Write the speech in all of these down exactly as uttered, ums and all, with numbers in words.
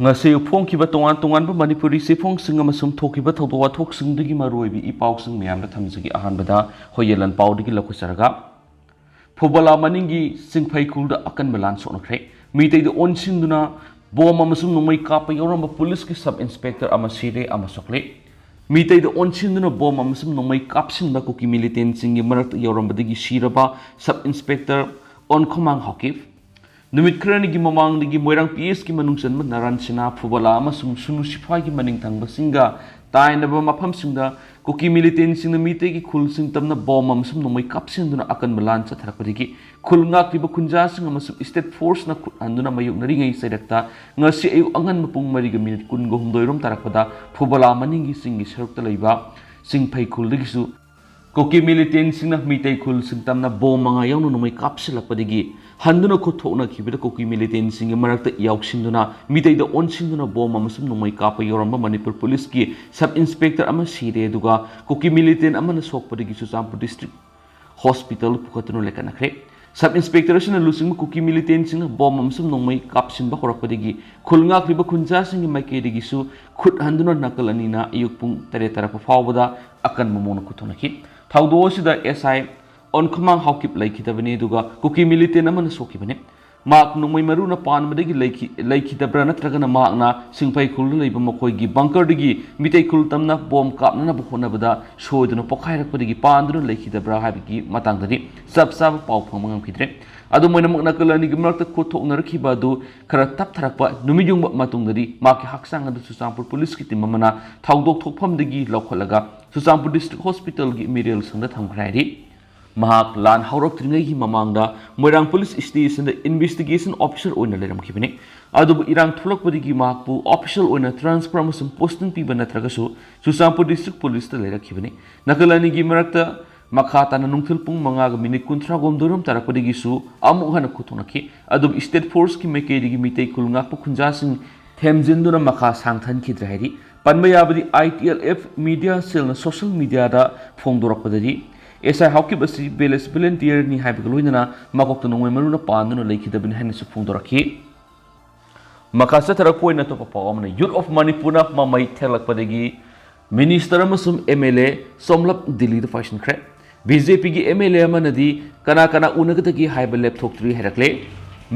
ꯉꯁꯤ ꯐꯣꯡꯈꯤꯕ ꯇꯣꯉꯥꯟ ꯇꯣꯉꯥꯟꯕ ꯃꯅꯤꯄꯨꯔꯤ ꯆꯦꯐꯣꯡꯁꯤꯡ ꯑꯃꯁꯨꯡ ꯊꯣꯛꯈꯤꯕ ꯊꯧꯗꯣꯛ ꯋꯥꯊꯣꯛꯁꯤꯡꯗꯨꯒꯤ ꯃꯔꯨꯑꯣꯏꯕ ꯏ ꯄꯥꯎꯁꯤꯡ ꯃꯌꯥꯝꯗ ꯊꯝꯖꯒꯦ꯫ ꯑꯍꯥꯟꯕꯗ ꯍꯣꯌꯦꯂꯟ ꯄꯥꯎꯗꯒꯤ ꯂꯧꯈꯠꯆꯔꯒ, ꯐꯨꯕꯂꯥ ꯃꯅꯤꯡꯒꯤ ꯆꯤꯡꯐꯩ ꯈꯨꯜꯗ ꯑꯀꯟꯕ ꯂꯥꯟ ꯁꯣꯛꯅꯈ꯭ꯔꯦ꯫ ꯃꯤꯇꯩꯗ ꯑꯣꯟꯁꯤꯟꯗꯨꯅ ꯕꯣꯝ ꯑꯃꯁꯨꯡ ꯅꯣꯡꯃꯩ ꯀꯥꯞꯄ ꯌꯥꯎꯔꯝꯕ ꯄꯨꯂꯤꯁꯀꯤ ꯁꯕ ꯏꯟꯁꯄꯦꯛꯇꯔ ꯑꯃ ꯁꯤꯔꯦ ꯑꯃ ꯁꯣꯛꯂꯦ꯫ ꯃꯤꯇꯩꯗ ꯑꯣꯟꯁꯤꯟꯗꯨꯅ ꯕꯣꯝ ꯑꯃꯁꯨꯡ ꯅꯣꯡꯃꯩ ꯀꯥꯞꯁꯤꯟꯕ ꯀꯨꯀꯤ ꯃꯤꯂꯤꯇꯦꯟꯁꯤꯡꯒꯤ ꯃꯔꯛꯇ ꯌꯥꯎꯔꯝꯕꯗꯒꯤ ꯁꯤꯔꯕ ꯁꯕ ꯏꯟꯁꯄꯦꯛꯇꯔ ꯑꯣꯟꯈꯣꯃꯥꯡ ꯍꯥꯎꯀꯤꯞ꯫ ꯅꯨꯃꯤꯠ ꯈꯔꯅꯤꯒꯤ ꯃꯃꯥꯡꯗꯒꯤ ꯃꯣꯏꯔꯥꯡ ꯄꯤ ꯑꯦꯁꯀꯤ ꯃꯅꯨꯡ ꯆꯟꯕ ꯅꯔꯥꯟ ꯁꯤꯅꯥ, ꯐꯨꯕꯂꯥ ꯑꯃꯁꯨꯡ ꯁꯨꯅꯨ ꯁꯤꯐꯥꯏꯒꯤ ꯃꯅꯤꯡ ꯊꯪꯕꯁꯤꯡꯒ ꯇꯥꯏꯅꯕ ꯃꯐꯝꯁꯤꯡꯗ ꯀꯨꯀꯤ ꯃꯤꯂꯤꯇꯦꯟꯁꯤꯡꯅ ꯃꯤꯇꯩꯒꯤ ꯈꯨꯜꯁꯤꯡ ꯇꯝꯅ ꯕꯣꯝ ꯑꯃꯁꯨꯡ ꯅꯣꯡꯃꯩ ꯀꯥꯞꯁꯤꯟꯗꯨꯅ ꯑꯀꯟꯕ ꯂꯥꯟ ꯆꯠꯊꯔꯛꯄꯗꯒꯤ ꯈꯨꯜ ꯉꯥꯛꯂꯤꯕ ꯈꯨꯟꯖꯥꯁꯤꯡ ꯑꯃꯁꯨꯡ ꯁ꯭ꯇꯦꯠ ꯐꯣꯔꯁꯅ ꯈꯨꯠ ꯍꯟꯗꯨꯅ ꯃꯥꯌꯣꯛꯅꯔꯤꯉꯩ ꯆꯩꯔꯛꯇ ꯉꯁꯤ ꯑꯌꯨꯛ ꯑꯉꯟꯕ ꯄꯨꯡ ꯃꯔꯤꯒ ꯃꯤꯅꯤꯠ ꯀꯨꯟꯒ ꯍꯨꯝꯗꯣꯏ ꯔꯣꯝ ꯇꯥꯔꯛꯄꯗ ꯐꯨꯕꯂꯥ ꯃꯅꯤꯡꯒꯤ ꯆꯤꯡꯒꯤ ꯁꯔꯨꯛꯇ ꯂꯩꯕ ꯆꯤꯡꯐꯩ ꯈꯨꯜꯗꯒꯤꯁꯨ ꯀꯨꯀꯤ ꯃꯤꯂꯤꯇꯦꯟꯁꯤꯡꯅ ꯃꯤꯇꯩ ꯈꯨꯜ ꯁꯤꯡꯇꯝꯅ ꯕꯣꯝ ꯃꯉꯥ ꯌꯥꯎꯅ ꯅꯣꯡꯃꯩ ꯀꯥꯞꯁꯤꯜꯂꯛꯄꯗꯒꯤ ꯍꯟꯗꯨꯅ ꯈꯨꯠ ꯊꯣꯛꯅꯈꯤꯕꯗ ꯀꯨꯀꯤ ꯃꯤꯂꯤꯇꯦꯟꯁꯤꯡꯒꯤ ꯃꯔꯛꯇ ꯌꯥꯎꯁꯤꯟꯗꯨꯅ ꯃꯤꯇꯩꯗ ꯑꯣꯟꯁꯤꯟꯗꯨꯅ ꯕꯣꯝ ꯑꯃꯁꯨꯡ ꯅꯣꯡꯃꯩ ꯀꯥꯞꯄ ꯌꯧꯔꯝꯕ ꯃꯅꯤꯄꯨꯔ ꯄꯨꯂꯤꯁꯀꯤ ꯁꯕ ꯏꯟꯁꯄꯦꯛꯇꯔ ꯑꯃ ꯁꯤꯔꯦ, ꯑꯗꯨꯒ ꯀꯨꯀꯤ ꯃꯤꯂꯤꯇꯦꯟ ꯑꯃꯅ ꯁꯣꯛꯄꯗꯒꯤ ꯆꯨꯔꯆꯥꯟꯄꯨꯔ ꯗꯤꯁꯇ꯭ꯔꯤꯛ ꯍꯣꯁꯄꯤꯇꯥꯜ ꯄꯨꯈꯠꯇꯨꯅ ꯂꯩꯈꯠꯅꯈ꯭ꯔꯦ꯫ ꯁꯕ ꯏꯟꯁꯄꯦꯛꯇꯔ ꯑꯁꯤꯅ ꯂꯨꯆꯤꯡꯕ ꯀꯨꯀꯤ ꯃꯤꯂꯤꯇꯦꯟꯁꯤꯡꯅ ꯕꯣꯝ ꯑꯃꯁꯨꯡ ꯅꯣꯡꯃꯩ ꯀꯥꯞꯁꯤꯟꯕ ꯍꯧꯔꯛꯄꯗꯒꯤ ꯈꯨꯜ ꯉꯥꯛꯂꯤꯕ ꯈꯨꯟꯖꯥꯁꯤꯡꯒꯤ ꯃꯥꯏꯀꯩꯗꯒꯤꯁꯨ ꯈꯨꯠ ꯍꯟꯗꯨꯅ ꯅꯥꯀꯜ ꯑꯅꯤꯅ ꯑꯌꯨꯛ ꯄꯨꯡ ꯇꯔꯦꯠ ꯇꯥꯔꯛꯄ ꯐꯥꯎꯕꯗ ꯑꯀꯟꯕ ꯃꯑꯣꯡꯗ ꯈꯨꯠ ꯊꯣꯛꯅꯈꯤ꯫ ꯊꯧꯗꯣꯛ ꯑꯁꯤꯗ ꯑꯦꯁ ꯑꯥꯏ ꯑꯣꯟꯈꯃꯥꯡ ꯍꯥꯎꯀꯤꯞ ꯂꯩꯈꯤꯗꯕꯅꯤ, ꯑꯗꯨꯒ ꯀꯨꯀꯤ ꯃꯤꯂꯤꯇꯦꯟ ꯑꯃꯅ ꯁꯣꯛꯈꯤꯕꯅꯤ꯫ ꯃꯍꯥꯛ ꯅꯣꯡꯃꯩ ꯃꯔꯨꯅ ꯄꯥꯟꯕꯗꯒꯤ ꯂꯩꯈꯤ-, ꯂꯩꯈꯤꯗꯕ꯭ꯔꯥ ꯅꯠꯇ꯭ꯔꯒꯅ ꯃꯍꯥꯛꯅ ꯁꯤꯡꯐꯩ ꯈꯨꯜꯗ ꯂꯩꯕ ꯃꯈꯣꯏꯒꯤ ꯕꯪꯀꯔꯗꯒꯤ ꯃꯤꯇꯩ ꯈꯨꯜ ꯇꯝꯅ ꯕꯣꯝ ꯀꯥꯞꯅꯅꯕ ꯍꯣꯠꯅꯕꯗ ꯁꯣꯏꯗꯨꯅ ꯄꯣꯈꯥꯏꯔꯛꯄꯗꯒꯤ ꯄꯥꯟꯗꯨꯅ ꯂꯩꯈꯤꯗꯕ꯭ꯔꯥ ꯍꯥꯏꯕꯒꯤ ꯃꯇꯥꯡꯗꯗꯤ ꯆꯞ ꯆꯥꯕ ꯄꯥꯎ ꯐꯪꯕ ꯉꯝꯈꯤꯗ꯭ꯔꯦ꯫ ꯑꯗꯨꯝ ꯑꯣꯏꯅꯃꯛ, ꯅꯥꯀꯜ ꯑꯅꯤꯒꯤ ꯃꯔꯛꯇ ꯈꯨꯠ ꯊꯣꯛꯅꯔꯛꯈꯤꯕ ꯑꯗꯨ ꯈꯔ ꯇꯞꯊꯔꯛꯄ ꯅꯨꯃꯤꯠ ꯌꯨꯡꯕ ꯃꯇꯨꯡꯗꯗꯤ ꯃꯍꯥꯛꯀꯤ ꯍꯛꯆꯥꯡ ꯑꯗꯨ ꯆꯨꯔꯆꯥꯟꯄꯨꯔ ꯄꯨꯂꯤꯁꯀꯤ ꯇꯤꯝ ꯑꯃꯅ ꯊꯧꯗꯣꯛ ꯊꯣꯛꯐꯝꯗꯒꯤ ꯂꯧꯈꯠꯂꯒ ꯆꯨꯔꯆꯥꯟꯄꯨꯔ ꯗꯤꯁꯇ꯭ꯔꯤꯛ ꯍꯣꯁꯄꯤꯇꯥꯜꯒꯤ ꯃꯤꯔꯦꯜ ꯁꯪꯗ ꯊꯝꯈ꯭ꯔꯦ ꯍꯥꯏꯔꯤ꯫ ꯃꯍꯥꯛ ꯂꯥꯟ ꯍꯧꯔꯛꯇ꯭ꯔꯤꯉꯩꯒꯤ ꯃꯃꯥꯡꯗ ꯃꯣꯏꯔꯥꯡ ꯄꯨꯂꯤꯁ ꯁ꯭ꯇꯦꯁꯟꯗ ꯏꯟꯚꯦꯁꯇꯤꯒꯦꯁꯟ ꯑꯣꯐꯤꯁꯔ ꯑꯣꯏꯅ ꯂꯩꯔꯝꯈꯤꯕꯅꯤ꯫ ꯑꯗꯨꯕꯨ ꯏꯔꯥꯡ ꯊꯣꯛꯂꯛꯄꯗꯒꯤ ꯃꯍꯥꯛꯄꯨ ꯑꯣꯐꯤꯁꯤꯌꯦꯜ ꯑꯣꯏꯅ ꯇ꯭ꯔꯥꯟꯁꯐꯔ ꯑꯃꯁꯨꯡ ꯄꯣꯁꯇꯤꯡ ꯄꯤꯕ ꯅꯠꯇ꯭ꯔꯒꯁꯨ ꯆꯨꯔꯆꯥꯟꯄꯨꯔ ꯗꯤꯁꯇ꯭ꯔꯤꯛ ꯄꯨꯂꯤꯁꯇ ꯂꯩꯔꯛꯈꯤꯕꯅꯤ꯫ ꯅꯥꯀꯜ ꯑꯅꯤꯒꯤ ꯃꯔꯛꯇ ꯃꯈꯥ ꯇꯥꯅ ꯅꯨꯡꯊꯤꯜ ꯄꯨꯡ ꯃꯉꯥꯒ ꯃꯤꯅꯤꯠ ꯀꯨꯟꯊ꯭ꯔꯥ ꯍꯨꯝꯗꯣꯏꯔꯣꯝ ꯇꯥꯔꯛꯄꯗꯒꯤꯁꯨ ꯑꯃꯨꯛ ꯍꯟꯅ ꯈꯨꯠ ꯊꯣꯛꯅꯈꯤ꯫ ꯑꯗꯨꯕꯨ ꯁ꯭ꯇꯦꯠ ꯐꯣꯔꯁꯀꯤ ꯃꯥꯏꯀꯩꯗꯒꯤ ꯃꯤꯇꯩ ꯈꯨꯜ ꯉꯥꯛꯄ ꯈꯨꯟꯖꯥꯁꯤꯡ ꯊꯦꯝꯖꯤꯟꯗꯨꯅ ꯃꯈꯥ ꯁꯥꯡꯊꯍꯟꯈꯤꯗ꯭ꯔꯦ ꯍꯥꯏꯔꯤ꯫ ꯄꯟꯕ ꯌꯥꯕꯗꯤ, I T L F media ꯁꯦꯜꯅ ꯁꯣꯁꯤꯌꯦꯜ ꯃꯤꯗꯤꯌꯥꯗ ꯐꯣꯡꯗꯣꯔꯛꯄꯗꯗꯤ, ꯑꯦꯁ ꯑꯥꯏ ꯍꯥꯎꯀꯤꯞ ꯑꯁꯤ ꯚꯤꯂꯦꯖ ꯚꯣꯂꯨꯟꯇꯤꯌꯔꯅꯤ ꯍꯥꯏꯕꯒ ꯂꯣꯏꯅꯅ ꯃꯀꯣꯛꯇ ꯅꯣꯡꯃꯩ ꯃꯔꯨꯅ ꯄꯥꯟꯗꯨꯅ ꯂꯩꯈꯤꯗꯕꯅꯤ ꯍꯥꯏꯅꯁꯨ ꯐꯣꯡꯗꯣꯔꯛꯈꯤ꯫ ꯃꯈꯥ ꯆꯠꯊꯔꯛꯄ ꯑꯣꯏꯅ ꯑꯇꯣꯞꯄ ꯄꯥꯎ ꯑꯃꯅ, Youth of Manipurꯅ ꯃꯃꯩ ꯊꯦꯛꯂꯛꯄꯗꯒꯤ ꯃꯤꯅꯤꯁꯇꯔ ꯑꯃꯁꯨꯡ ꯑꯦꯝ ꯑꯦꯜ ꯑꯦ ꯁꯣꯝꯂꯞ ꯗꯤꯜꯂꯤꯗ ꯄꯥꯏꯁꯤꯟꯈ꯭ꯔꯦ꯫ ꯕꯤ ꯖꯦ ꯄꯤꯒꯤ ꯑꯦꯝ ꯑꯦꯜ ꯑꯦ ꯑꯃꯅꯗꯤ ꯀꯅꯥ ꯀꯅꯥ ꯎꯅꯒꯗꯒꯦ ꯍꯥꯏꯕ ꯂꯦꯞꯊꯣꯛꯇ꯭ꯔꯤ ꯍꯥꯏꯔꯛꯂꯦ꯫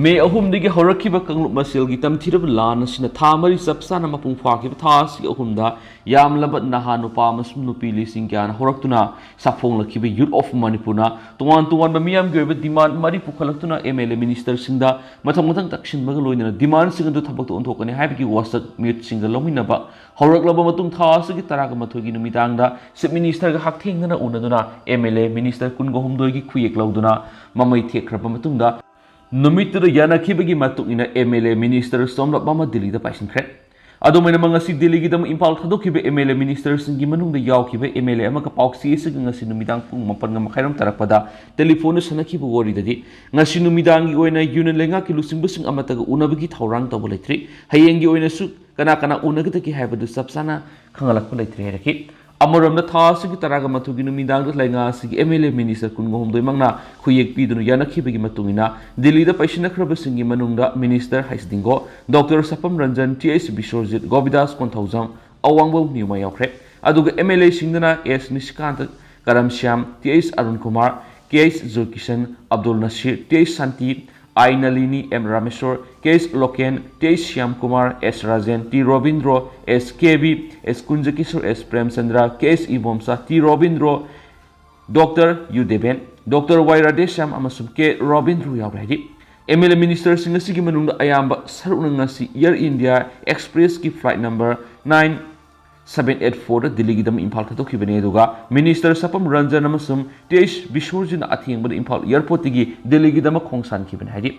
ꯃꯦ ꯑꯍꯨꯝꯗꯒꯤ ꯍꯧꯔꯛꯈꯤꯕ ꯀꯥꯡꯂꯨꯞ ꯃꯁꯦꯜꯒꯤ ꯇꯝꯊꯤꯔꯕ ꯂꯥꯟ ꯑꯁꯤꯅ ꯊꯥ ꯃꯔꯤ ꯆꯞ ꯆꯥꯅ ꯃꯄꯨꯡ ꯐꯥꯈꯤꯕ ꯊꯥ ꯑꯁꯤꯒꯤ ꯑꯍꯨꯝꯗ ꯌꯥꯝꯂꯕ ꯅꯍꯥ ꯅꯨꯄꯥ ꯑꯃꯁꯨꯡ ꯅꯨꯄꯤ ꯂꯤꯁꯤꯡ ꯀꯌꯥꯅ ꯍꯧꯔꯛꯇꯨꯅ ꯁꯥꯐꯣꯡꯂꯛꯈꯤꯕ Youth of Manipurꯅ ꯇꯣꯉꯥꯟ ꯇꯣꯉꯥꯟꯕ ꯃꯤꯌꯥꯝꯒꯤ ꯑꯣꯏꯕ ꯗꯤꯃꯥꯟ ꯃꯔꯤ ꯄꯨꯈꯠꯂꯛꯇꯨꯅ ꯑꯦꯝ ꯑꯦꯜ ꯑꯦ ꯃꯤꯅꯤꯁꯇꯔꯁꯤꯡꯗ ꯃꯊꯪ ꯃꯊꯪ ꯇꯛꯁꯤꯟꯕꯒ ꯂꯣꯏꯅꯅ ꯗꯤꯃꯥꯟꯁꯤꯡ ꯑꯗꯨ ꯊꯕꯛꯇ ꯑꯣꯟꯊꯣꯛꯀꯅꯤ ꯍꯥꯏꯕꯒꯤ ꯋꯥꯁꯛ ꯃꯤꯍꯨꯠꯁꯤꯡꯒ ꯂꯧꯃꯤꯟꯅꯕ ꯍꯧꯔꯛꯂꯕ ꯃꯇꯨꯡ, ꯊꯥ ꯑꯁꯤꯒꯤ ꯇꯔꯥꯒ ꯃꯥꯊꯣꯏꯒꯤ ꯅꯨꯃꯤꯗꯥꯡꯗ ꯆꯤꯐ ꯃꯤꯅꯤꯁꯇꯔꯒ ꯍꯛꯊꯦꯡꯅꯅ ꯎꯅꯗꯨꯅ ꯑꯦꯝ ꯑꯦꯜ ꯑꯦ ꯃꯤꯅꯤꯁꯇꯔ ꯀꯨꯟꯒ ꯍꯨꯝꯗꯣꯏꯒꯤ ꯈꯨꯌꯦꯛ ꯂꯧꯗꯨꯅ ꯃꯃꯩ ꯊꯦꯛꯈ꯭ꯔꯕ ꯃꯇꯨꯡꯗ, ꯅꯨꯃꯤꯠꯇꯨꯗ ꯌꯥꯅꯈꯤꯕꯒꯤ ꯃꯇꯨꯡ ꯏꯟꯅ ꯑꯦꯝ ꯑꯦꯜ ꯑꯦ ꯃꯤꯅꯤꯁꯇꯔ ꯁꯣꯝꯂꯞ ꯑꯃ ꯗꯤꯜꯂꯤꯗ ꯄꯥꯏꯁꯤꯟꯈ꯭ꯔꯦ꯫ ꯑꯗꯨꯃꯥꯏꯅꯃꯛ ꯉꯁꯤ ꯗꯤꯜꯂꯤꯒꯤꯗꯃꯛ ꯏꯝꯐꯥꯜ ꯊꯥꯗꯣꯛꯈꯤꯕ ꯑꯦꯝ ꯑꯦꯜ ꯑꯦ ꯃꯤꯅꯤꯁꯇꯔꯁꯤꯡꯒꯤ ꯃꯅꯨꯡꯗ ꯌꯥꯎꯈꯤꯕ ꯑꯦꯝ ꯑꯦꯜ ꯑꯦ ꯑꯃꯒ ꯄꯥꯎꯆꯦ ꯑꯁꯤꯒ ꯉꯁꯤ ꯅꯨꯃꯤꯗꯥꯡ ꯄꯨꯡ ꯃꯥꯄꯟꯒ ꯃꯈꯥꯏꯔꯣꯝ ꯇꯥꯔꯛꯄꯗ ꯇꯦꯂꯤꯐꯣꯟꯗ ꯁꯥꯟꯅꯈꯤꯕ ꯋꯥꯔꯤꯗꯗꯤ, ꯉꯁꯤ ꯅꯨꯃꯤꯗꯥꯡꯒꯤ ꯑꯣꯏꯅ ꯌꯨꯅꯤꯌꯟ ꯂꯩꯉꯥꯛꯀꯤ ꯂꯨꯆꯤꯡꯕꯁꯤꯡ ꯑꯃꯠꯇꯒ ꯎꯅꯕꯒꯤ ꯊꯧꯔꯥꯡ ꯇꯧꯕ ꯂꯩꯇ꯭ꯔꯤ꯫ ꯍꯌꯦꯡꯒꯤ ꯑꯣꯏꯅꯁꯨ ꯀꯅꯥ ꯀꯅꯥ ꯎꯅꯒꯗꯒꯦ ꯍꯥꯏꯕꯗꯨ ꯆꯞ ꯆꯥꯅ ꯈꯪꯍꯜꯂꯛꯄ ꯂꯩꯇ꯭ꯔꯤ ꯍꯥꯏꯔꯛꯈꯤ꯫ ꯑꯃꯔꯣꯝꯗ, ꯊꯥ ꯑꯁꯤꯒꯤ ꯇꯔꯥꯒ ꯃꯥꯊꯣꯏꯒꯤ ꯅꯨꯃꯤꯗꯥꯡꯗ ꯂꯩꯉꯥꯛ ꯑꯁꯤꯒꯤ ꯑꯦꯝ ꯑꯦꯜ ꯑꯦ ꯃꯤꯅꯤꯁꯇꯔ ꯀꯨꯟꯒ ꯍꯨꯝꯗꯣꯏꯃꯛꯅ ꯈꯨꯌꯦꯛ ꯄꯤꯗꯨꯅ ꯌꯥꯅꯈꯤꯕꯒꯤ ꯃꯇꯨꯡ ꯏꯟꯅ, ꯗꯤꯜꯂꯤꯗ ꯄꯩꯁꯤꯟꯅꯈ꯭ꯔꯕꯁꯤꯡꯒꯤ ꯃꯅꯨꯡꯗ ꯃꯤꯅꯤꯁꯇꯔ ꯍꯩꯁꯗꯤꯡꯒꯣ, doctor Sapam Ranjan, T H Biswajit, Gobindas Konthoujam, ꯑꯋꯥꯡꯕꯧ ꯅ꯭ꯌꯨꯃꯥꯏ ꯌꯥꯎꯈ꯭ꯔꯦ꯫ ꯑꯗꯨꯒ ꯑꯦꯝ ꯑꯦꯜ ꯑꯦꯁꯤꯡꯗꯅ S Nishikant, Karam Shyam, T H Arun Kumar, K H Joykishan, Abdul Nasir, T H Shanti, I Nalini, M Rameshwor, K H Loken, T H Shyam Kumar, S Rajen, T Robindro, S Kebi, S Kunjakishore, S Premchandra, K H Ibomcha, T Robindro, doctor Y Deben, doctor Y Radheshyam ꯑꯃꯁꯨꯡ ꯀꯦ ꯔꯣꯕꯤꯟꯗ꯭ꯔꯣ ꯌꯥꯎꯔꯦ ꯍꯥꯏꯔꯤ꯫ M L ꯑꯦ ꯃꯤꯅꯤꯁꯇꯔꯁꯤꯡ ꯑꯁꯤꯒꯤ ꯃꯅꯨꯡꯗ ꯑꯌꯥꯝꯕ ꯁꯔꯨꯛꯅ ꯉꯁꯤ ꯑꯦꯌꯔ ꯏꯟꯗꯤꯌꯥ ꯑꯦꯛꯁꯄ꯭ꯔꯦꯁꯀꯤ flight number nine seven eight ꯐꯣꯔꯗ ꯗꯤꯜꯂꯤꯒꯤꯗꯃꯛ ꯏꯝꯐꯥꯜ ꯊꯥꯗꯣꯛꯈꯤꯕꯅꯤ꯫ ꯑꯗꯨꯒ ꯃꯤꯅꯤꯁꯇꯔ ꯁꯄꯝ ꯔꯟꯖꯟ ꯑꯃꯁꯨꯡ ꯇꯤ ꯑꯩꯆ ꯕꯤꯁ꯭ꯋꯔꯖꯤꯠꯅ ꯑꯊꯦꯡꯕꯗ ꯏꯝꯐꯥꯜ ꯑꯦꯌꯔꯄꯣꯔꯠꯇꯒꯤ ꯗꯤꯜꯂꯤꯒꯤꯗꯃꯛ ꯈꯣꯡꯁꯥꯟꯈꯤꯕꯅꯤ ꯍꯥꯏꯔꯤ꯫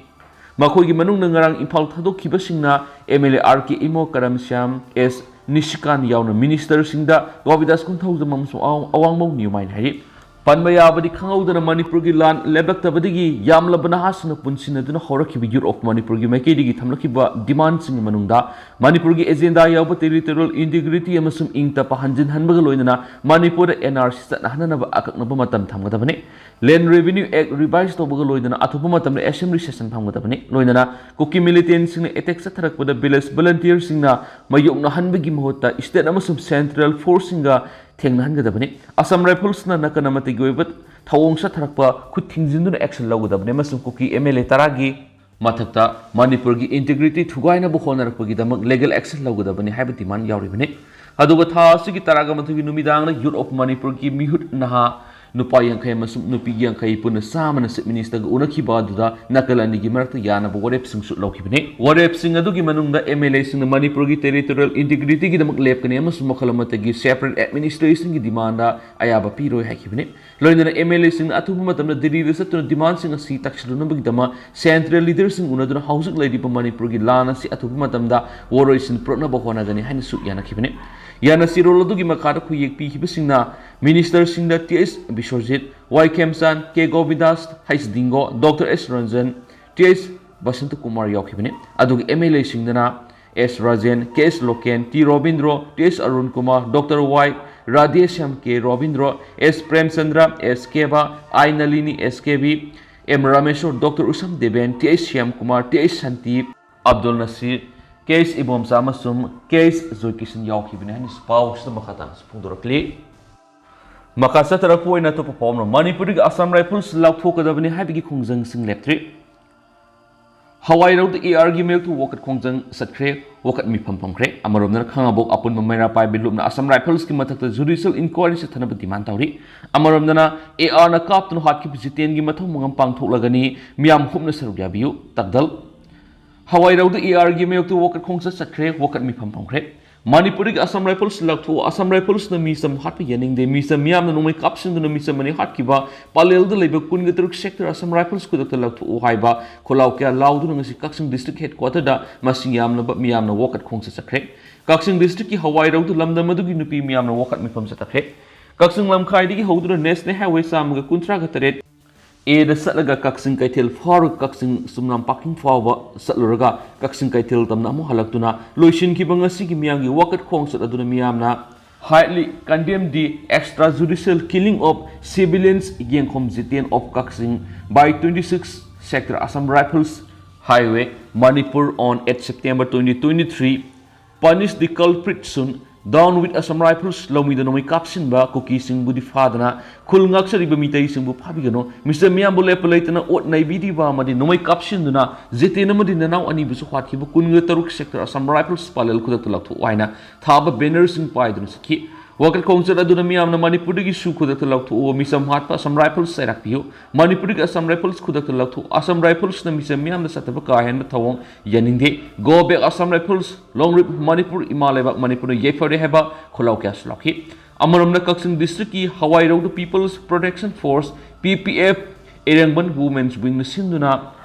ꯃꯈꯣꯏꯒꯤ ꯃꯅꯨꯡꯗ ꯉꯔꯥꯡ ꯏꯝꯐꯥꯜ ꯊꯥꯗꯣꯛꯈꯤꯕꯁꯤꯡꯅ M L A R K Imo, Karam Shyam, ꯑꯦꯁ ꯅꯤꯁꯤꯀꯥꯟ ꯌꯥꯎꯅ ꯃꯤꯅꯤꯁꯇꯔꯁꯤꯡꯗ ꯒꯣꯕꯤꯗꯥꯁ ꯀꯣꯟꯊꯧꯖꯝ ꯑꯃꯁꯨꯡ ꯑꯋꯥꯡ-, ꯑꯋꯥꯡꯕꯧ ꯅ꯭ꯌꯨꯃꯥꯏꯅꯤ ꯍꯥꯏꯔꯤ꯫ ꯄꯟꯕ ꯌꯥꯕꯗꯤ, ꯈꯪꯍꯧꯗꯅ ꯃꯅꯤꯄꯨꯔꯒꯤ ꯂꯥꯟ ꯂꯦꯞꯂꯛꯇꯕꯗꯒꯤ ꯌꯥꯝꯂꯕ ꯅꯍꯥꯁꯤꯡꯅ ꯄꯨꯟꯁꯤꯟꯅꯗꯨꯅ ꯍꯧꯔꯛꯈꯤꯕ Youth of Manipurꯒꯤ ꯃꯥꯏꯀꯩꯗꯒꯤ ꯊꯝꯂꯛꯈꯤꯕ demandꯁꯤꯡꯒꯤ ꯃꯅꯨꯡꯗ ꯃꯅꯤꯄꯨꯔꯒꯤ agenda ꯌꯥꯎꯕ territorial integrity ꯑꯃꯁꯨꯡ ꯏꯪ ꯇꯞꯄ ꯍꯟꯖꯤꯟꯍꯟꯕꯒ ꯂꯣꯏꯅꯅ ꯃꯅꯤꯄꯨꯔꯗ NRC ꯆꯠꯅꯍꯟꯅꯕ ꯑꯀꯛꯅꯕ ꯃꯇꯝ ꯊꯝꯒꯗꯕꯅꯤ꯫ Land Revenue Act revise ꯇꯧꯕꯒ ꯂꯣꯏꯅꯅ ꯑꯊꯨꯕ ꯃꯇꯝꯗ assembly session ꯐꯝꯒꯗꯕꯅꯤ꯫ ꯂꯣꯏꯅꯅ ꯀꯨꯀꯤ militantꯁꯤꯡꯅ attack ꯆꯠꯊꯔꯛꯄꯗ village volunteerꯁꯤꯡꯅ ꯃꯥꯌꯣꯛꯅꯍꯟꯕꯒꯤ ꯃꯍꯨꯠꯇ state ꯑꯃꯁꯨꯡ central forceꯁꯤꯡꯒ ꯊꯦꯡꯅꯍꯟꯒꯗꯕꯅꯤ꯫ Assam Riflesꯅ ꯅꯥꯀꯟ ꯑꯃꯠꯇꯒꯤ ꯑꯣꯏꯕ ꯊꯧꯑꯣꯡ ꯆꯠꯊꯔꯛꯄ ꯈꯨꯠ ꯊꯤꯡꯖꯤꯟꯗꯨꯅ action ꯂꯧꯒꯗꯕꯅꯤ ꯑꯃꯁꯨꯡ ꯀꯨꯀꯤ MLA ꯇꯔꯥꯒꯤ ꯃꯊꯛꯇ ꯃꯅꯤꯄꯨꯔꯒꯤ integrity ꯊꯨꯒꯥꯏꯅꯕ ꯍꯣꯠꯅꯔꯛꯄꯒꯤꯗꯃꯛ legal action ꯂꯧꯒꯗꯕꯅꯤ ꯍꯥꯏꯕ demand ꯌꯥꯎꯔꯤꯕꯅꯤ꯫ ꯑꯗꯨꯒ ꯊꯥ ꯑꯁꯤꯒꯤ ꯇꯔꯥꯒ ꯃꯥꯊꯣꯏꯒꯤ ꯅꯨꯃꯤꯗꯥꯡꯗ Youth of Manipurꯒꯤ ꯃꯤꯍꯨꯠ ꯅꯍꯥ ꯅꯨꯄꯥ ꯌꯥꯡꯈꯩ ꯑꯃꯁꯨꯡ ꯅꯨꯄꯤ ꯌꯥꯡꯈꯩ ꯄꯨꯟꯅ ꯆꯥꯝꯃꯅ Chief Ministerꯒ ꯎꯅꯈꯤꯕ ꯑꯗꯨꯗ ꯅꯥꯀꯜ ꯑꯅꯤꯒꯤ ꯃꯔꯛꯇ ꯌꯥꯅꯕ ꯋꯥꯔꯦꯞꯁꯤꯡꯁꯨ ꯂꯧꯈꯤꯕꯅꯤ꯫ ꯋꯥꯔꯦꯞꯁꯤꯡ ꯑꯗꯨꯒꯤ ꯃꯅꯨꯡꯗ MLAꯁꯤꯡꯅ ꯃꯅꯤꯄꯨꯔꯒꯤ territorial integrityꯒꯤꯗꯃꯛ ꯂꯦꯞꯀꯅꯤ ꯑꯃꯁꯨꯡ ꯃꯈꯜ ꯑꯃꯠꯇꯒꯤ separate administrationꯒꯤ demandꯗ ꯑꯌꯥꯕ ꯄꯤꯔꯣꯏ ꯍꯥꯏꯈꯤꯕꯅꯤ꯫ ꯂꯣꯏꯅꯅ MLAꯁꯤꯡꯅ ꯑꯊꯨꯕ ꯃꯇꯝꯗ ꯗꯤꯜꯂꯤꯗ ꯆꯠꯇꯨꯅ demandꯁꯤꯡ ꯑꯁꯤ ꯇꯛꯁꯤꯜꯂꯨꯅꯕꯒꯤꯗꯃꯛ central leaderꯁꯤꯡ ꯎꯅꯗꯨꯅ ꯍꯧꯖꯤꯛ ꯂꯩꯔꯤꯕ ꯃꯅꯤꯄꯨꯔꯒꯤ ꯂꯥꯟ ꯑꯁꯤ ꯑꯊꯨꯕ ꯃꯇꯝꯗ ꯋꯥꯔꯣꯏꯁꯤꯟ ꯄꯨꯔꯛꯅꯕ ꯍꯣꯠꯅꯒꯅꯤ ꯍꯥꯏꯅꯁꯨ ꯌꯥꯅꯈꯤꯕꯅꯤ꯫ ꯌꯥꯅꯆꯦꯔꯣꯜ ꯑꯗꯨꯒꯤ ꯃꯈꯥꯗ ꯈꯨꯠꯌꯦꯛ ꯄꯤꯈꯤꯕꯁꯤꯡꯅ ministerꯁꯤꯡꯗ Th Biswajit, Y Khemchand, K Govindas, H Dingo, doctor S Ranjan, Th Basanta Kumar ꯌꯥꯎꯈꯤꯕꯅꯤ꯫ ꯑꯗꯨꯒ MLAꯁꯤꯡꯗꯅ S Rajen, K S Loken, T Robindro, T S Arun Kumar, doctor Y Radheshyam, K Robindro, S Premchandra, S Keba, I Nalini, S Kebi, M Rameshwar, doctor Usham Deben, T H Shyam Kumar, T H Santip, Abdul Nasir, K H Ibomcha ꯑꯃꯁꯨꯡ ꯀꯦ ꯑꯩꯆ ꯖꯣꯏꯀꯤꯁꯟ ꯌꯥꯎꯈꯤꯕꯅꯤ ꯍꯥꯏꯅꯁꯨ ꯄꯥꯎ ꯑꯁꯤꯗ ꯃꯈꯥ ꯇꯥꯅꯁꯨ ꯐꯣꯡꯗꯣꯔꯛꯂꯤ꯫ ꯃꯈꯥ ꯆꯠꯊꯔꯛꯄ ꯑꯣꯏꯅ ꯑꯇꯣꯞꯄ ꯄꯥꯎ ꯑꯃꯅ, ꯃꯅꯤꯄꯨꯔꯗꯒꯤ ꯑꯁꯥꯝ ꯔꯥꯏꯐꯜꯁ ꯂꯧꯊꯣꯛꯀꯗꯕꯅꯤ ꯍꯥꯏꯕꯒꯤ ꯈꯣꯡꯖꯪꯁꯤꯡ ꯂꯦꯞꯇ꯭ꯔꯤ꯫ ꯍꯋꯥꯏꯔꯧꯗ ARꯒꯤ ꯃꯥꯌꯣꯛꯇ ꯋꯥꯀꯠ ꯈꯣꯡꯖꯪ ꯆꯠꯈ꯭ꯔꯦ, ꯋꯥꯀꯠ ꯃꯤꯐꯝ ꯐꯝꯈ꯭ꯔꯦ꯫ ꯑꯃꯔꯣꯝꯗꯅ ꯈꯥꯉꯕꯣꯛ ꯑꯄꯨꯟꯕ ꯃꯩꯔꯥ ꯄꯥꯏꯕꯤ ꯂꯨꯞꯅ ꯑꯁꯥꯝ ꯔꯥꯏꯐꯜꯁꯀꯤ ꯃꯊꯛꯇ judicial inquiry ꯆꯠꯊꯅꯕ demand ꯇꯧꯔꯤ꯫ ꯑꯃꯔꯣꯝꯗꯅ ARꯅ ꯀꯥꯞꯇꯨꯅ ꯍꯥꯠꯈꯤꯕ ꯖꯤꯇꯦꯟꯒꯤ ꯃꯊꯧ ꯃꯉꯝ ꯄꯥꯡꯊꯣꯛꯂꯒꯅꯤ, ꯃꯤꯌꯥꯝ ꯍꯨꯞꯅ ꯁꯔꯨꯛ ꯌꯥꯕꯤꯌꯨ, ꯇꯛꯗꯜ꯫ ꯍꯋꯥꯏꯔꯧꯗ ARꯒꯤ ꯃꯥꯌꯣꯛꯇ ꯋꯥꯀꯠ ꯈꯣꯡꯆꯠ ꯆꯠꯈ꯭ꯔꯦ, ꯋꯥꯀꯠ ꯃꯤꯐꯝ ꯐꯝꯈ꯭ꯔꯦ꯫ ꯃꯅꯤꯄꯨꯔꯗꯒꯤ ꯑꯁꯥꯝ ꯔꯥꯏꯐꯜꯁ ꯂꯧꯊꯣꯛꯎ, ꯑꯁꯥꯝ ꯔꯥꯏꯐꯜꯁꯅ ꯃꯤꯆꯝ ꯍꯥꯠꯄ ꯌꯥꯅꯤꯡꯗꯦ, ꯃꯤꯆꯝ ꯃꯤꯌꯥꯝꯅ ꯅꯣꯡꯃꯩ ꯀꯥꯞꯁꯤꯟꯗꯨꯅ ꯃꯤꯆꯝ ꯑꯅꯤ ꯍꯥꯠꯈꯤꯕ ꯄꯂꯦꯜꯗ ꯂꯩꯕ ꯀꯨꯟꯒ ꯇꯔꯨꯛ sector ꯑꯁꯥꯝ ꯔꯥꯏꯐꯜꯁ ꯈꯨꯗꯛꯇ ꯂꯧꯊꯣꯛꯎ ꯍꯥꯏꯕ ꯈꯣꯜꯂꯥꯎ ꯀꯌꯥ ꯂꯥꯎꯗꯨꯅ ꯉꯁꯤ ꯀꯛꯆꯤꯡ district headquarterꯗ ꯃꯁꯤꯡ ꯌꯥꯝꯂꯕ ꯃꯤꯌꯥꯝꯅ ꯋꯥꯀꯠ ꯈꯣꯡꯆꯠ ꯆꯠꯈ꯭ꯔꯦ꯫ ꯀꯛꯆꯤꯡ districtꯀꯤ ꯍꯋꯥꯏꯔꯧꯗ ꯂꯝꯗꯝ ꯑꯗꯨꯒꯤ ꯅꯨꯄꯤ ꯃꯤꯌꯥꯝꯅ ꯋꯥꯀꯠ ꯃꯤꯐꯝ ꯆꯠꯊꯈ꯭ꯔꯦ꯫ ꯀꯛꯆꯤꯡ ꯂꯝꯈꯥꯏꯗꯒꯤ ꯍꯧꯗꯨꯅ National Highway ꯆꯥꯝꯃꯒ ꯀꯨꯟꯊ꯭ꯔꯥꯒ ꯇꯔꯦꯠ Aꯗ ꯆꯠꯂꯒ ꯀꯛꯆꯤꯡ ꯀꯩꯊꯦꯜ ꯐꯥꯎꯔꯒ ꯀꯛꯆꯤꯡ ꯆꯨꯝꯅꯥꯝ parking ꯐꯥꯎꯕ ꯆꯠꯂꯨꯔꯒ ꯀꯛꯆꯤꯡ ꯀꯩꯊꯦꯜ ꯇꯝꯅ ꯑꯃꯨꯛ ꯍꯜꯂꯛꯇꯨꯅ ꯂꯣꯏꯁꯤꯟꯈꯤꯕ ꯉꯁꯤꯒꯤ ꯃꯤꯌꯥꯝꯒꯤ ꯋꯥꯀꯠ ꯈꯣꯡꯆꯠ ꯑꯗꯨꯅ ꯃꯤꯌꯥꯝꯅ highly condemn the extrajudicial killing of civilians, ꯌꯦꯡꯈꯣꯝ Jiten of Kakching by twenty-six Sector Assam Rifles Highway, Manipur on eight September twenty twenty-three. Punish the culprit soon. Down with Assam Rifles, ꯂꯧꯃꯤꯗ ꯅꯣꯡꯃꯩ ꯀꯥꯞꯁꯤꯟꯕ ꯀꯨꯀꯤꯁꯤꯡꯕꯨꯗꯤ ꯐꯥꯗꯅ ꯈꯨꯜ ꯉꯥꯛꯆꯔꯤꯕ ꯃꯤꯇꯩꯁꯤꯡꯕꯨ ꯐꯥꯕꯤꯒꯅꯨ꯫ ꯃꯤꯁꯇꯔ ꯃꯤꯌꯥꯝꯕꯨ ꯂꯦꯞꯄ ꯂꯩꯇꯅ ꯑꯣꯠ ꯅꯩꯕꯤꯔꯤꯕ ꯑꯃꯗꯤ ꯅꯣꯡꯃꯩ ꯀꯥꯞꯁꯤꯟꯗꯨꯅ ꯖꯤꯇꯦꯟ ꯑꯃꯗꯤ ꯅꯅꯥꯎ ꯑꯅꯤꯕꯨꯁꯨ ꯍꯥꯠꯈꯤꯕ ꯀꯨꯟꯒ ꯇꯔꯨꯛ Sector Assam Rifles ꯄꯥꯂꯦꯜ ꯈꯨꯗꯛꯇ ꯂꯧꯊꯣꯛꯎ ꯍꯥꯏꯅ ꯊꯥꯕ bannerꯁꯤꯡ ꯄꯥꯏꯗꯨꯅ ꯆꯠꯈꯤ꯫ ꯋꯥꯀꯠ ꯈꯣꯡꯆꯠ ꯑꯗꯨꯅ ꯃꯤꯌꯥꯝꯅ ꯃꯅꯤꯄꯨꯔꯗꯒꯤꯁꯨ ꯈꯨꯗꯛꯇ ꯂꯧꯊꯣꯛꯎ, ꯃꯤꯆꯝ ꯍꯥꯠꯄ Assam Rifles ꯆꯩꯔꯥꯛꯄꯤꯌꯨ, ꯃꯅꯤꯄꯨꯔꯗꯒꯤ Assam Rifles ꯈꯨꯗꯛꯇ ꯂꯧꯊꯣꯛꯎ, Assam Riflesꯅ ꯃꯤꯆꯝ ꯃꯤꯌꯥꯝꯗ ꯆꯠꯇꯕ ꯀꯥ ꯍꯦꯟꯕ ꯊꯧꯑꯣꯡ ꯌꯥꯅꯤꯡꯗꯦ, Go back Assam Rifles, long live Manipur, ꯏꯃꯥ ꯂꯩꯕꯥꯛ ꯃꯅꯤꯄꯨꯔꯅ ꯌꯩꯐꯔꯦ ꯍꯥꯏꯕ ꯈꯣꯜꯂꯥꯎ ꯀꯌꯥꯁꯨ ꯂꯥꯎꯈꯤ꯫ ꯑꯃꯔꯣꯝꯗ ꯀꯛꯆꯤꯡ districtꯀꯤ ꯍꯋꯥꯏꯔꯧꯗ People's Protection Force, P P F, ꯏꯔꯦꯡꯕꯟ Women's Wingꯅ ꯁꯤꯟꯗꯨꯅ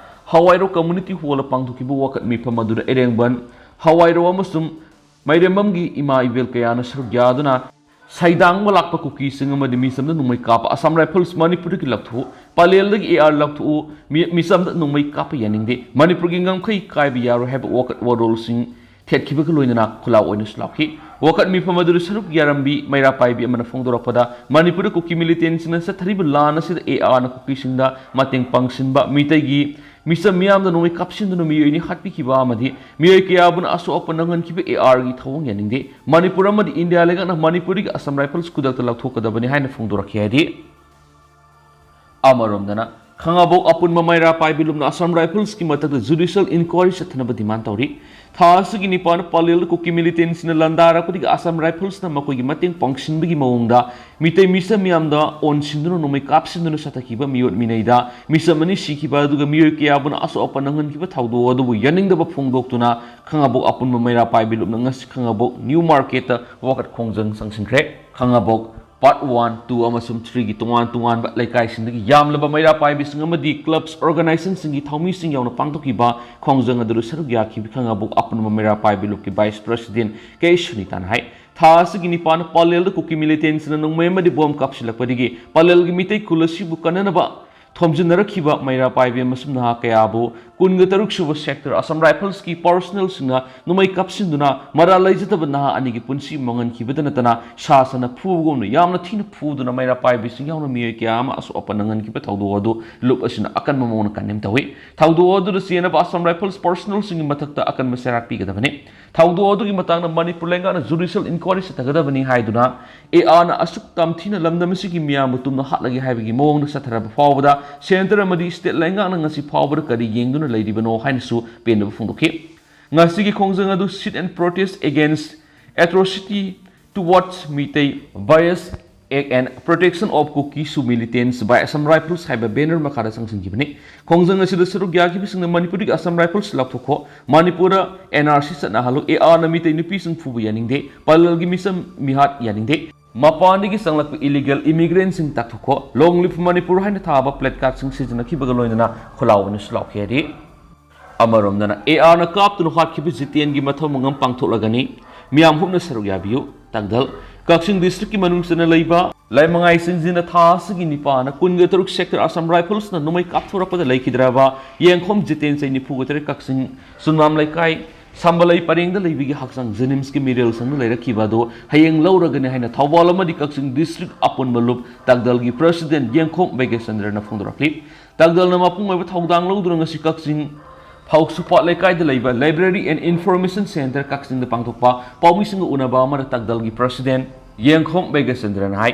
ꯍꯋꯥꯏꯔꯧ Community Hallꯗ ꯄꯥꯡꯊꯣꯛꯈꯤꯕ ꯋꯥꯀꯠ ꯃꯤꯐꯝ ꯑꯗꯨꯗ ꯏꯔꯦꯡꯕꯟ ꯍꯋꯥꯏꯔꯧ ꯑꯃꯁꯨꯡ ꯃꯥꯏꯔꯦꯝꯕꯝꯒꯤ ꯏꯃꯥ ꯏꯕꯦꯜ ꯀꯌꯥꯅ ꯁꯔꯨꯛ ꯌꯥꯗꯨꯅ ꯁꯩꯗꯥꯡꯕ ꯂꯥꯛꯄ ꯀꯨꯀꯤꯁꯤꯡ ꯑꯃꯗꯤ ꯃꯤꯆꯝꯗ ꯅꯣꯡꯃꯩ ꯀꯥꯞꯄ Assam Rifles ꯃꯅꯤꯄꯨꯔꯗꯒꯤ ꯂꯧꯊꯣꯛꯎ, ꯄꯂꯦꯜꯗꯒꯤ A R ꯂꯧꯊꯣꯛꯎ, ꯃꯤ-, ꯃꯤꯆꯝꯗ ꯅꯣꯡꯃꯩ ꯀꯥꯞꯄ ꯌꯥꯅꯤꯡꯗꯦ, ꯃꯅꯤꯄꯨꯔꯒꯤ ꯉꯝꯈꯩ ꯀꯥꯏꯕ ꯌꯥꯔꯣꯏ ꯍꯥꯏꯕ ꯋꯥꯀꯠ ꯋꯥꯔꯣꯜꯁꯤꯡ ꯊꯦꯠꯈꯤꯕꯒ ꯂꯣꯏꯅꯅ ꯈꯨꯜꯂꯥꯎ ꯑꯣꯏꯅꯁꯨ ꯂꯥꯎꯈꯤ꯫ ꯋꯥꯀꯠ ꯃꯤꯐꯝ ꯑꯗꯨꯗ ꯁꯔꯨꯛ ꯌꯥꯔꯝꯕꯤ ꯃꯩꯔꯥ ꯄꯥꯏꯕꯤ ꯑꯃꯅ ꯐꯣꯡꯗꯣꯔꯛꯄꯗ, ꯃꯅꯤꯄꯨꯔꯗ ꯀꯨꯀꯤ militantꯁꯤꯡꯅ ꯆꯠꯊꯔꯤꯕ ꯂꯥꯟ ꯑꯁꯤꯗ A Rꯅ ꯀꯨꯀꯤꯁꯤꯡꯗ ꯃꯇꯦꯡ ꯄꯥꯡꯁꯤꯟꯕ, ꯃꯤꯇꯩꯒꯤ ꯃꯤꯆꯝ ꯃꯤꯌꯥꯝꯗ ꯅꯣꯡꯃꯩ ꯀꯥꯞꯁꯤꯟꯗꯨꯅ ꯃꯤꯑꯣꯏ ꯑꯅꯤ ꯍꯥꯠꯄꯤꯈꯤꯕ ꯑꯃꯗꯤ ꯃꯤꯑꯣꯏ ꯀꯌꯥꯕꯨꯅ ꯑꯁꯣꯛ ꯑꯄꯟ ꯅꯪꯍꯟꯈꯤꯕ A Rꯒꯤ ꯊꯧꯑꯣꯡ ꯌꯥꯅꯤꯡꯗꯦ꯫ ꯃꯅꯤꯄꯨꯔ ꯑꯃꯗꯤ ꯏꯟꯗꯤꯌꯥ ꯂꯩꯉꯥꯛꯅ ꯃꯅꯤꯄꯨꯔꯗꯒꯤ Assam Rifles ꯈꯨꯗꯛꯇ ꯂꯧꯊꯣꯛꯀꯗꯕꯅꯤ ꯍꯥꯏꯅ ꯐꯣꯡꯗꯣꯔꯛꯈꯤ ꯍꯥꯏꯔꯤ꯫ ꯑꯃꯔꯣꯝꯗꯅ, ꯈꯥꯉꯕꯣꯛ ꯑꯄꯨꯟꯕ ꯃꯩꯔꯥ ꯄꯥꯏꯕꯤ ꯂꯨꯞꯅ Assam Riflesꯀꯤ ꯃꯊꯛꯇ judicial inquiry ꯆꯠꯊꯅꯕ demand ꯇꯧꯔꯤ꯫ ꯊꯥ ꯑꯁꯤꯒꯤ ꯅꯤꯄꯥꯟꯗ ꯄꯂꯦꯜꯗ ꯀꯨꯀꯤ militantꯁꯤꯡꯅ ꯂꯥꯟꯗꯥꯔꯛꯄꯗꯒꯤ Assam Riflesꯅ ꯃꯈꯣꯏꯒꯤ ꯃꯇꯦꯡ ꯄꯥꯡꯁꯤꯟꯕꯒꯤ ꯃꯑꯣꯡꯗ ꯃꯤꯇꯩ ꯃꯤꯆꯝ ꯃꯤꯌꯥꯝꯗ ꯑꯣꯟꯁꯤꯟꯗꯨꯅ ꯅꯣꯡꯃꯩ ꯀꯥꯞꯁꯤꯟꯗꯨꯅ ꯆꯠꯊꯈꯤꯕ ꯃꯤꯑꯣꯠ ꯃꯤꯅꯩꯗ ꯃꯤꯆꯝ ꯑꯅꯤ ꯁꯤꯈꯤꯕ ꯑꯗꯨꯒ ꯃꯤꯑꯣꯏ ꯀꯌꯥꯕꯨꯅ ꯑꯁꯣꯛ ꯑꯄꯟ ꯅꯪꯍꯟꯈꯤꯕ ꯊꯧꯗꯣꯛ ꯑꯗꯨꯕꯨ ꯌꯥꯅꯤꯡꯗꯕ ꯐꯣꯡꯗꯣꯛꯇꯨꯅ ꯈꯥꯉꯕꯣꯛ ꯑꯄꯨꯟꯕ ꯃꯩꯔꯥ ꯄꯥꯏꯕꯤ ꯂꯨꯞꯅ ꯉꯁꯤ ꯈꯥꯉꯕꯣꯛ New Marketꯇ ꯋꯥꯀꯠ ꯈꯣꯡꯖꯪ ꯆꯪꯁꯤꯟꯈ꯭ꯔꯦ꯫ ꯈꯥꯉꯕꯣꯛ Part one, two ꯑꯃꯁꯨꯡ threeꯒꯤ ꯇꯣꯉꯥꯟ ꯇꯣꯉꯥꯟꯕ ꯂꯩꯀꯥꯏꯁꯤꯡꯗꯒꯤ ꯌꯥꯝꯂꯕ ꯃꯩꯔꯥ ꯄꯥꯏꯕꯤꯁꯤꯡ ꯑꯃꯗꯤ clubs, organizationꯁꯤꯡꯒꯤ ꯊꯧꯃꯤꯁꯤꯡ ꯌꯥꯎꯅ ꯄꯥꯡꯊꯣꯛꯈꯤꯕ ꯈꯣꯡꯖꯪ ꯑꯗꯨꯗ ꯁꯔꯨꯛ ꯌꯥꯈꯤꯕ ꯈꯥꯉꯕꯣꯛ ꯑꯄꯨꯟꯕ ꯃꯩꯔꯥ ꯄꯥꯏꯕꯤ ꯂꯨꯞꯀꯤ vice president ꯀꯦ ꯁꯨꯅꯤꯇꯥꯅ ꯍꯥꯏ꯫ ꯊꯥ ꯑꯁꯤꯒꯤ ꯅꯤꯄꯥꯟ ꯄꯥꯂꯦꯜꯗ ꯀꯨꯀꯤ militantsꯅ ꯅꯣꯡꯃꯩ ꯑꯃꯗꯤ ꯕꯣꯝ ꯀꯥꯞꯁꯤꯜꯂꯛꯄꯗꯒꯤ ꯄꯥꯂꯦꯜꯒꯤ ꯃꯤꯇꯩ ꯈꯨꯜ ꯑꯁꯤꯕꯨ ꯀꯟꯅꯅꯕ ꯊꯣꯝꯖꯤꯟꯅꯔꯛꯈꯤꯕ ꯃꯩꯔꯥ ꯄꯥꯏꯕꯤ ꯑꯃꯁꯨꯡ ꯅꯍꯥ ꯀꯌꯥꯕꯨ ꯀꯨꯟꯒ ꯇꯔꯨꯛ ꯁꯨꯕ sector Assam Riflesꯀꯤ personnelꯁꯤꯡꯅ ꯅꯣꯡꯃꯩ ꯀꯥꯞꯁꯤꯟꯗꯨꯅ ꯃꯔꯥꯜ ꯂꯩꯖꯗꯕ ꯅꯍꯥ ꯑꯅꯤꯒꯤ ꯄꯨꯟꯁꯤ ꯃꯥꯡꯍꯟꯈꯤꯕꯗ ꯅꯠꯇꯅ ꯁꯥ ꯁꯟꯅ ꯐꯨꯕꯒꯨꯝꯅ ꯌꯥꯝꯅ ꯊꯤꯅ ꯐꯨꯗꯨꯅ ꯃꯩꯔꯥ ꯄꯥꯏꯕꯤꯁꯤꯡ ꯌꯥꯎꯅ ꯃꯤꯑꯣꯏ ꯀꯌꯥ ꯑꯃ ꯑꯁꯣꯛ ꯑꯄꯟ ꯅꯪꯍꯟꯈꯤꯕ ꯊꯧꯗꯣꯛ ꯑꯗꯨ ꯂꯨꯞ ꯑꯁꯤꯅ ꯑꯀꯟꯕ ꯃꯑꯣꯡꯗ condemn ꯇꯧꯏ꯫ ꯊꯧꯗꯣꯛ ꯑꯗꯨꯗ ꯆꯦꯟꯅꯕ Assam Rifles personnelꯁꯤꯡꯒꯤ ꯃꯊꯛꯇ ꯑꯀꯟꯕ ꯆꯩꯔꯥꯛ ꯄꯤꯒꯗꯕꯅꯤ꯫ ꯊꯧꯗꯣꯛ ꯑꯗꯨꯒꯤ ꯃꯇꯥꯡꯗ ꯃꯅꯤꯄꯨꯔ ꯂꯩꯉꯥꯛꯅ judicial inquiry ꯆꯠꯊꯒꯗꯕꯅꯤ ꯍꯥꯏꯗꯨꯅ, ARꯅ ꯑꯁꯨꯛ ꯇꯝꯊꯤꯅ ꯂꯝꯗꯝ ꯑꯁꯤꯒꯤ ꯃꯤꯌꯥꯝꯕꯨ ꯇꯨꯝꯅ ꯍꯥꯠꯂꯒꯦ ꯍꯥꯏꯕꯒꯤ ꯃꯑꯣꯡꯗ ꯆꯠꯊꯔꯕ ꯐꯥꯎꯕꯗ centre ꯑꯃꯗꯤ state ꯂꯩꯉꯥꯛꯅ ꯉꯁꯤ ꯐꯥꯎꯕꯗ ꯀꯔꯤ ꯌꯦꯡꯗꯨꯅ ꯂꯩꯔꯤꯕꯅꯣ ꯍꯥꯏꯅꯁꯨ ꯄꯦꯟꯗꯕ ꯐꯣꯡꯗꯣꯛꯈꯤ꯫ ꯉꯁꯤꯒꯤ ꯈꯣꯡꯖꯪ ꯑꯗꯨ sit and protest against atrocity towards Meitei bias Act and Protection of Kuki Militants by Assam Rifles ꯍꯥꯏꯕ banner ꯃꯈꯥꯗ ꯆꯪꯁꯤꯟꯈꯤꯕꯅꯤ꯫ ꯈꯣꯡꯖꯪ ꯑꯁꯤꯗ ꯁꯔꯨꯛ ꯌꯥꯈꯤꯕꯁꯤꯡꯅ ꯃꯅꯤꯄꯨꯔꯗꯒꯤ Assam Rifles ꯂꯥꯞꯊꯣꯛꯈꯣ, ꯃꯅꯤꯄꯨꯔꯗ NRC ꯆꯠꯅꯍꯜꯂꯨ, ARꯅ ꯃꯤꯇꯩ ꯅꯨꯄꯤꯁꯤꯡ ꯐꯨꯕ ꯌꯥꯅꯤꯡꯗꯦ, ꯄꯥꯂꯦꯜꯒꯤ ꯃꯤꯆꯝ ꯃꯤꯍꯥꯠ ꯌꯥꯅꯤꯡꯗꯦ, ꯃꯄꯥꯟꯗꯒꯤ ꯆꯪꯂꯛꯄ illegal immigrantꯁꯤꯡ ꯇꯥꯛꯊꯣꯛꯈꯣ, Long Live Manipur ꯍꯥꯏꯅ ꯊꯥꯕ placardꯁꯤꯡ ꯁꯤꯖꯤꯟꯅꯈꯤꯕꯒ ꯂꯣꯏꯅꯅ ꯈꯣꯜꯂꯥꯎꯕꯅꯁꯨ ꯂꯥꯎꯈꯤ ꯍꯥꯏꯔꯤ꯫ ꯑꯃꯔꯣꯝꯗꯅ ARꯅ ꯀꯥꯞꯇꯨꯅ ꯍꯥꯠꯈꯤꯕ ꯖꯤꯇꯦꯟꯒꯤ ꯃꯊꯧ ꯃꯉꯝ ꯄꯥꯡꯊꯣꯛꯂꯒꯅꯤ꯫ ꯃꯤꯌꯥꯝ ꯍꯨꯞꯅ ꯁꯔꯨꯛ ꯌꯥꯕꯤꯌꯨ꯫ ꯇꯥꯡꯗꯜ ꯀꯛꯆꯤꯡ districtꯀꯤ ꯃꯅꯨꯡ ꯆꯟꯅ ꯂꯩꯕ ꯂꯥꯏꯃꯉꯥꯏ ꯆꯤꯡꯖꯤꯟꯅ ꯊꯥ ꯑꯁꯤꯒꯤ ꯅꯤꯄꯥꯟ ꯀꯨꯟꯒ ꯇꯔꯨꯛ sector Assam Riflesꯅ ꯅꯣꯡꯃꯩ ꯀꯥꯞꯊꯣꯔꯛꯄꯗ ꯂꯩꯈꯤꯗ꯭ꯔꯕ ꯌꯦꯡꯈꯣꯝ ꯖꯤꯇꯦꯟ ꯆꯍꯤ ꯅꯤꯐꯨꯒ ꯇꯔꯦꯠ ꯀꯛꯆꯤꯡ ꯆꯨꯝꯅꯥꯝ ꯂꯩꯀꯥꯏ ꯁꯝꯕꯂꯩ ꯄꯔꯦꯡꯗ ꯂꯩꯕꯒꯤ ꯍꯛꯆꯥꯡ JNIMSꯀꯤ ꯃꯤꯔꯦꯜ ꯁꯪꯗ ꯂꯩꯔꯛꯈꯤꯕ ꯑꯗꯨ ꯍꯌꯦꯡ ꯂꯧꯔꯒꯅꯤ ꯍꯥꯏꯅ ꯊꯧꯕꯥꯜ ꯑꯃꯗꯤ ꯀꯛꯆꯤꯡ district ꯑꯄꯨꯟꯕ ꯂꯨꯞ ꯇꯥꯡꯗꯜꯒꯤ president ꯌꯦꯡꯈꯣꯝ ꯕꯩꯒꯦꯆꯟꯗ꯭ꯔꯅ ꯐꯣꯡꯗꯣꯔꯛꯂꯤ꯫ ꯇꯥꯡꯗꯜꯅ ꯃꯄꯨꯡ ꯑꯣꯏꯕ ꯊꯧꯗꯥꯡ ꯂꯧꯗꯨꯅ ꯉꯁꯤ ꯀꯛꯆꯤꯡ ꯐꯥꯎꯁꯨꯄꯥꯠ ꯂꯩꯀꯥꯏꯗ ꯂꯩꯕ Library and Information Centre ꯀꯛꯆꯤꯡꯗ ꯄꯥꯡꯊꯣꯛꯄ ꯄꯥꯎꯃꯤꯁꯤꯡꯒ ꯎꯅꯕ ꯑꯃꯗ ꯇꯥꯡꯗꯜꯒꯤ president ꯌꯦꯡꯈꯣꯝ ꯕꯩꯒꯦꯆꯟꯗ꯭ꯔꯅ ꯍꯥꯏ,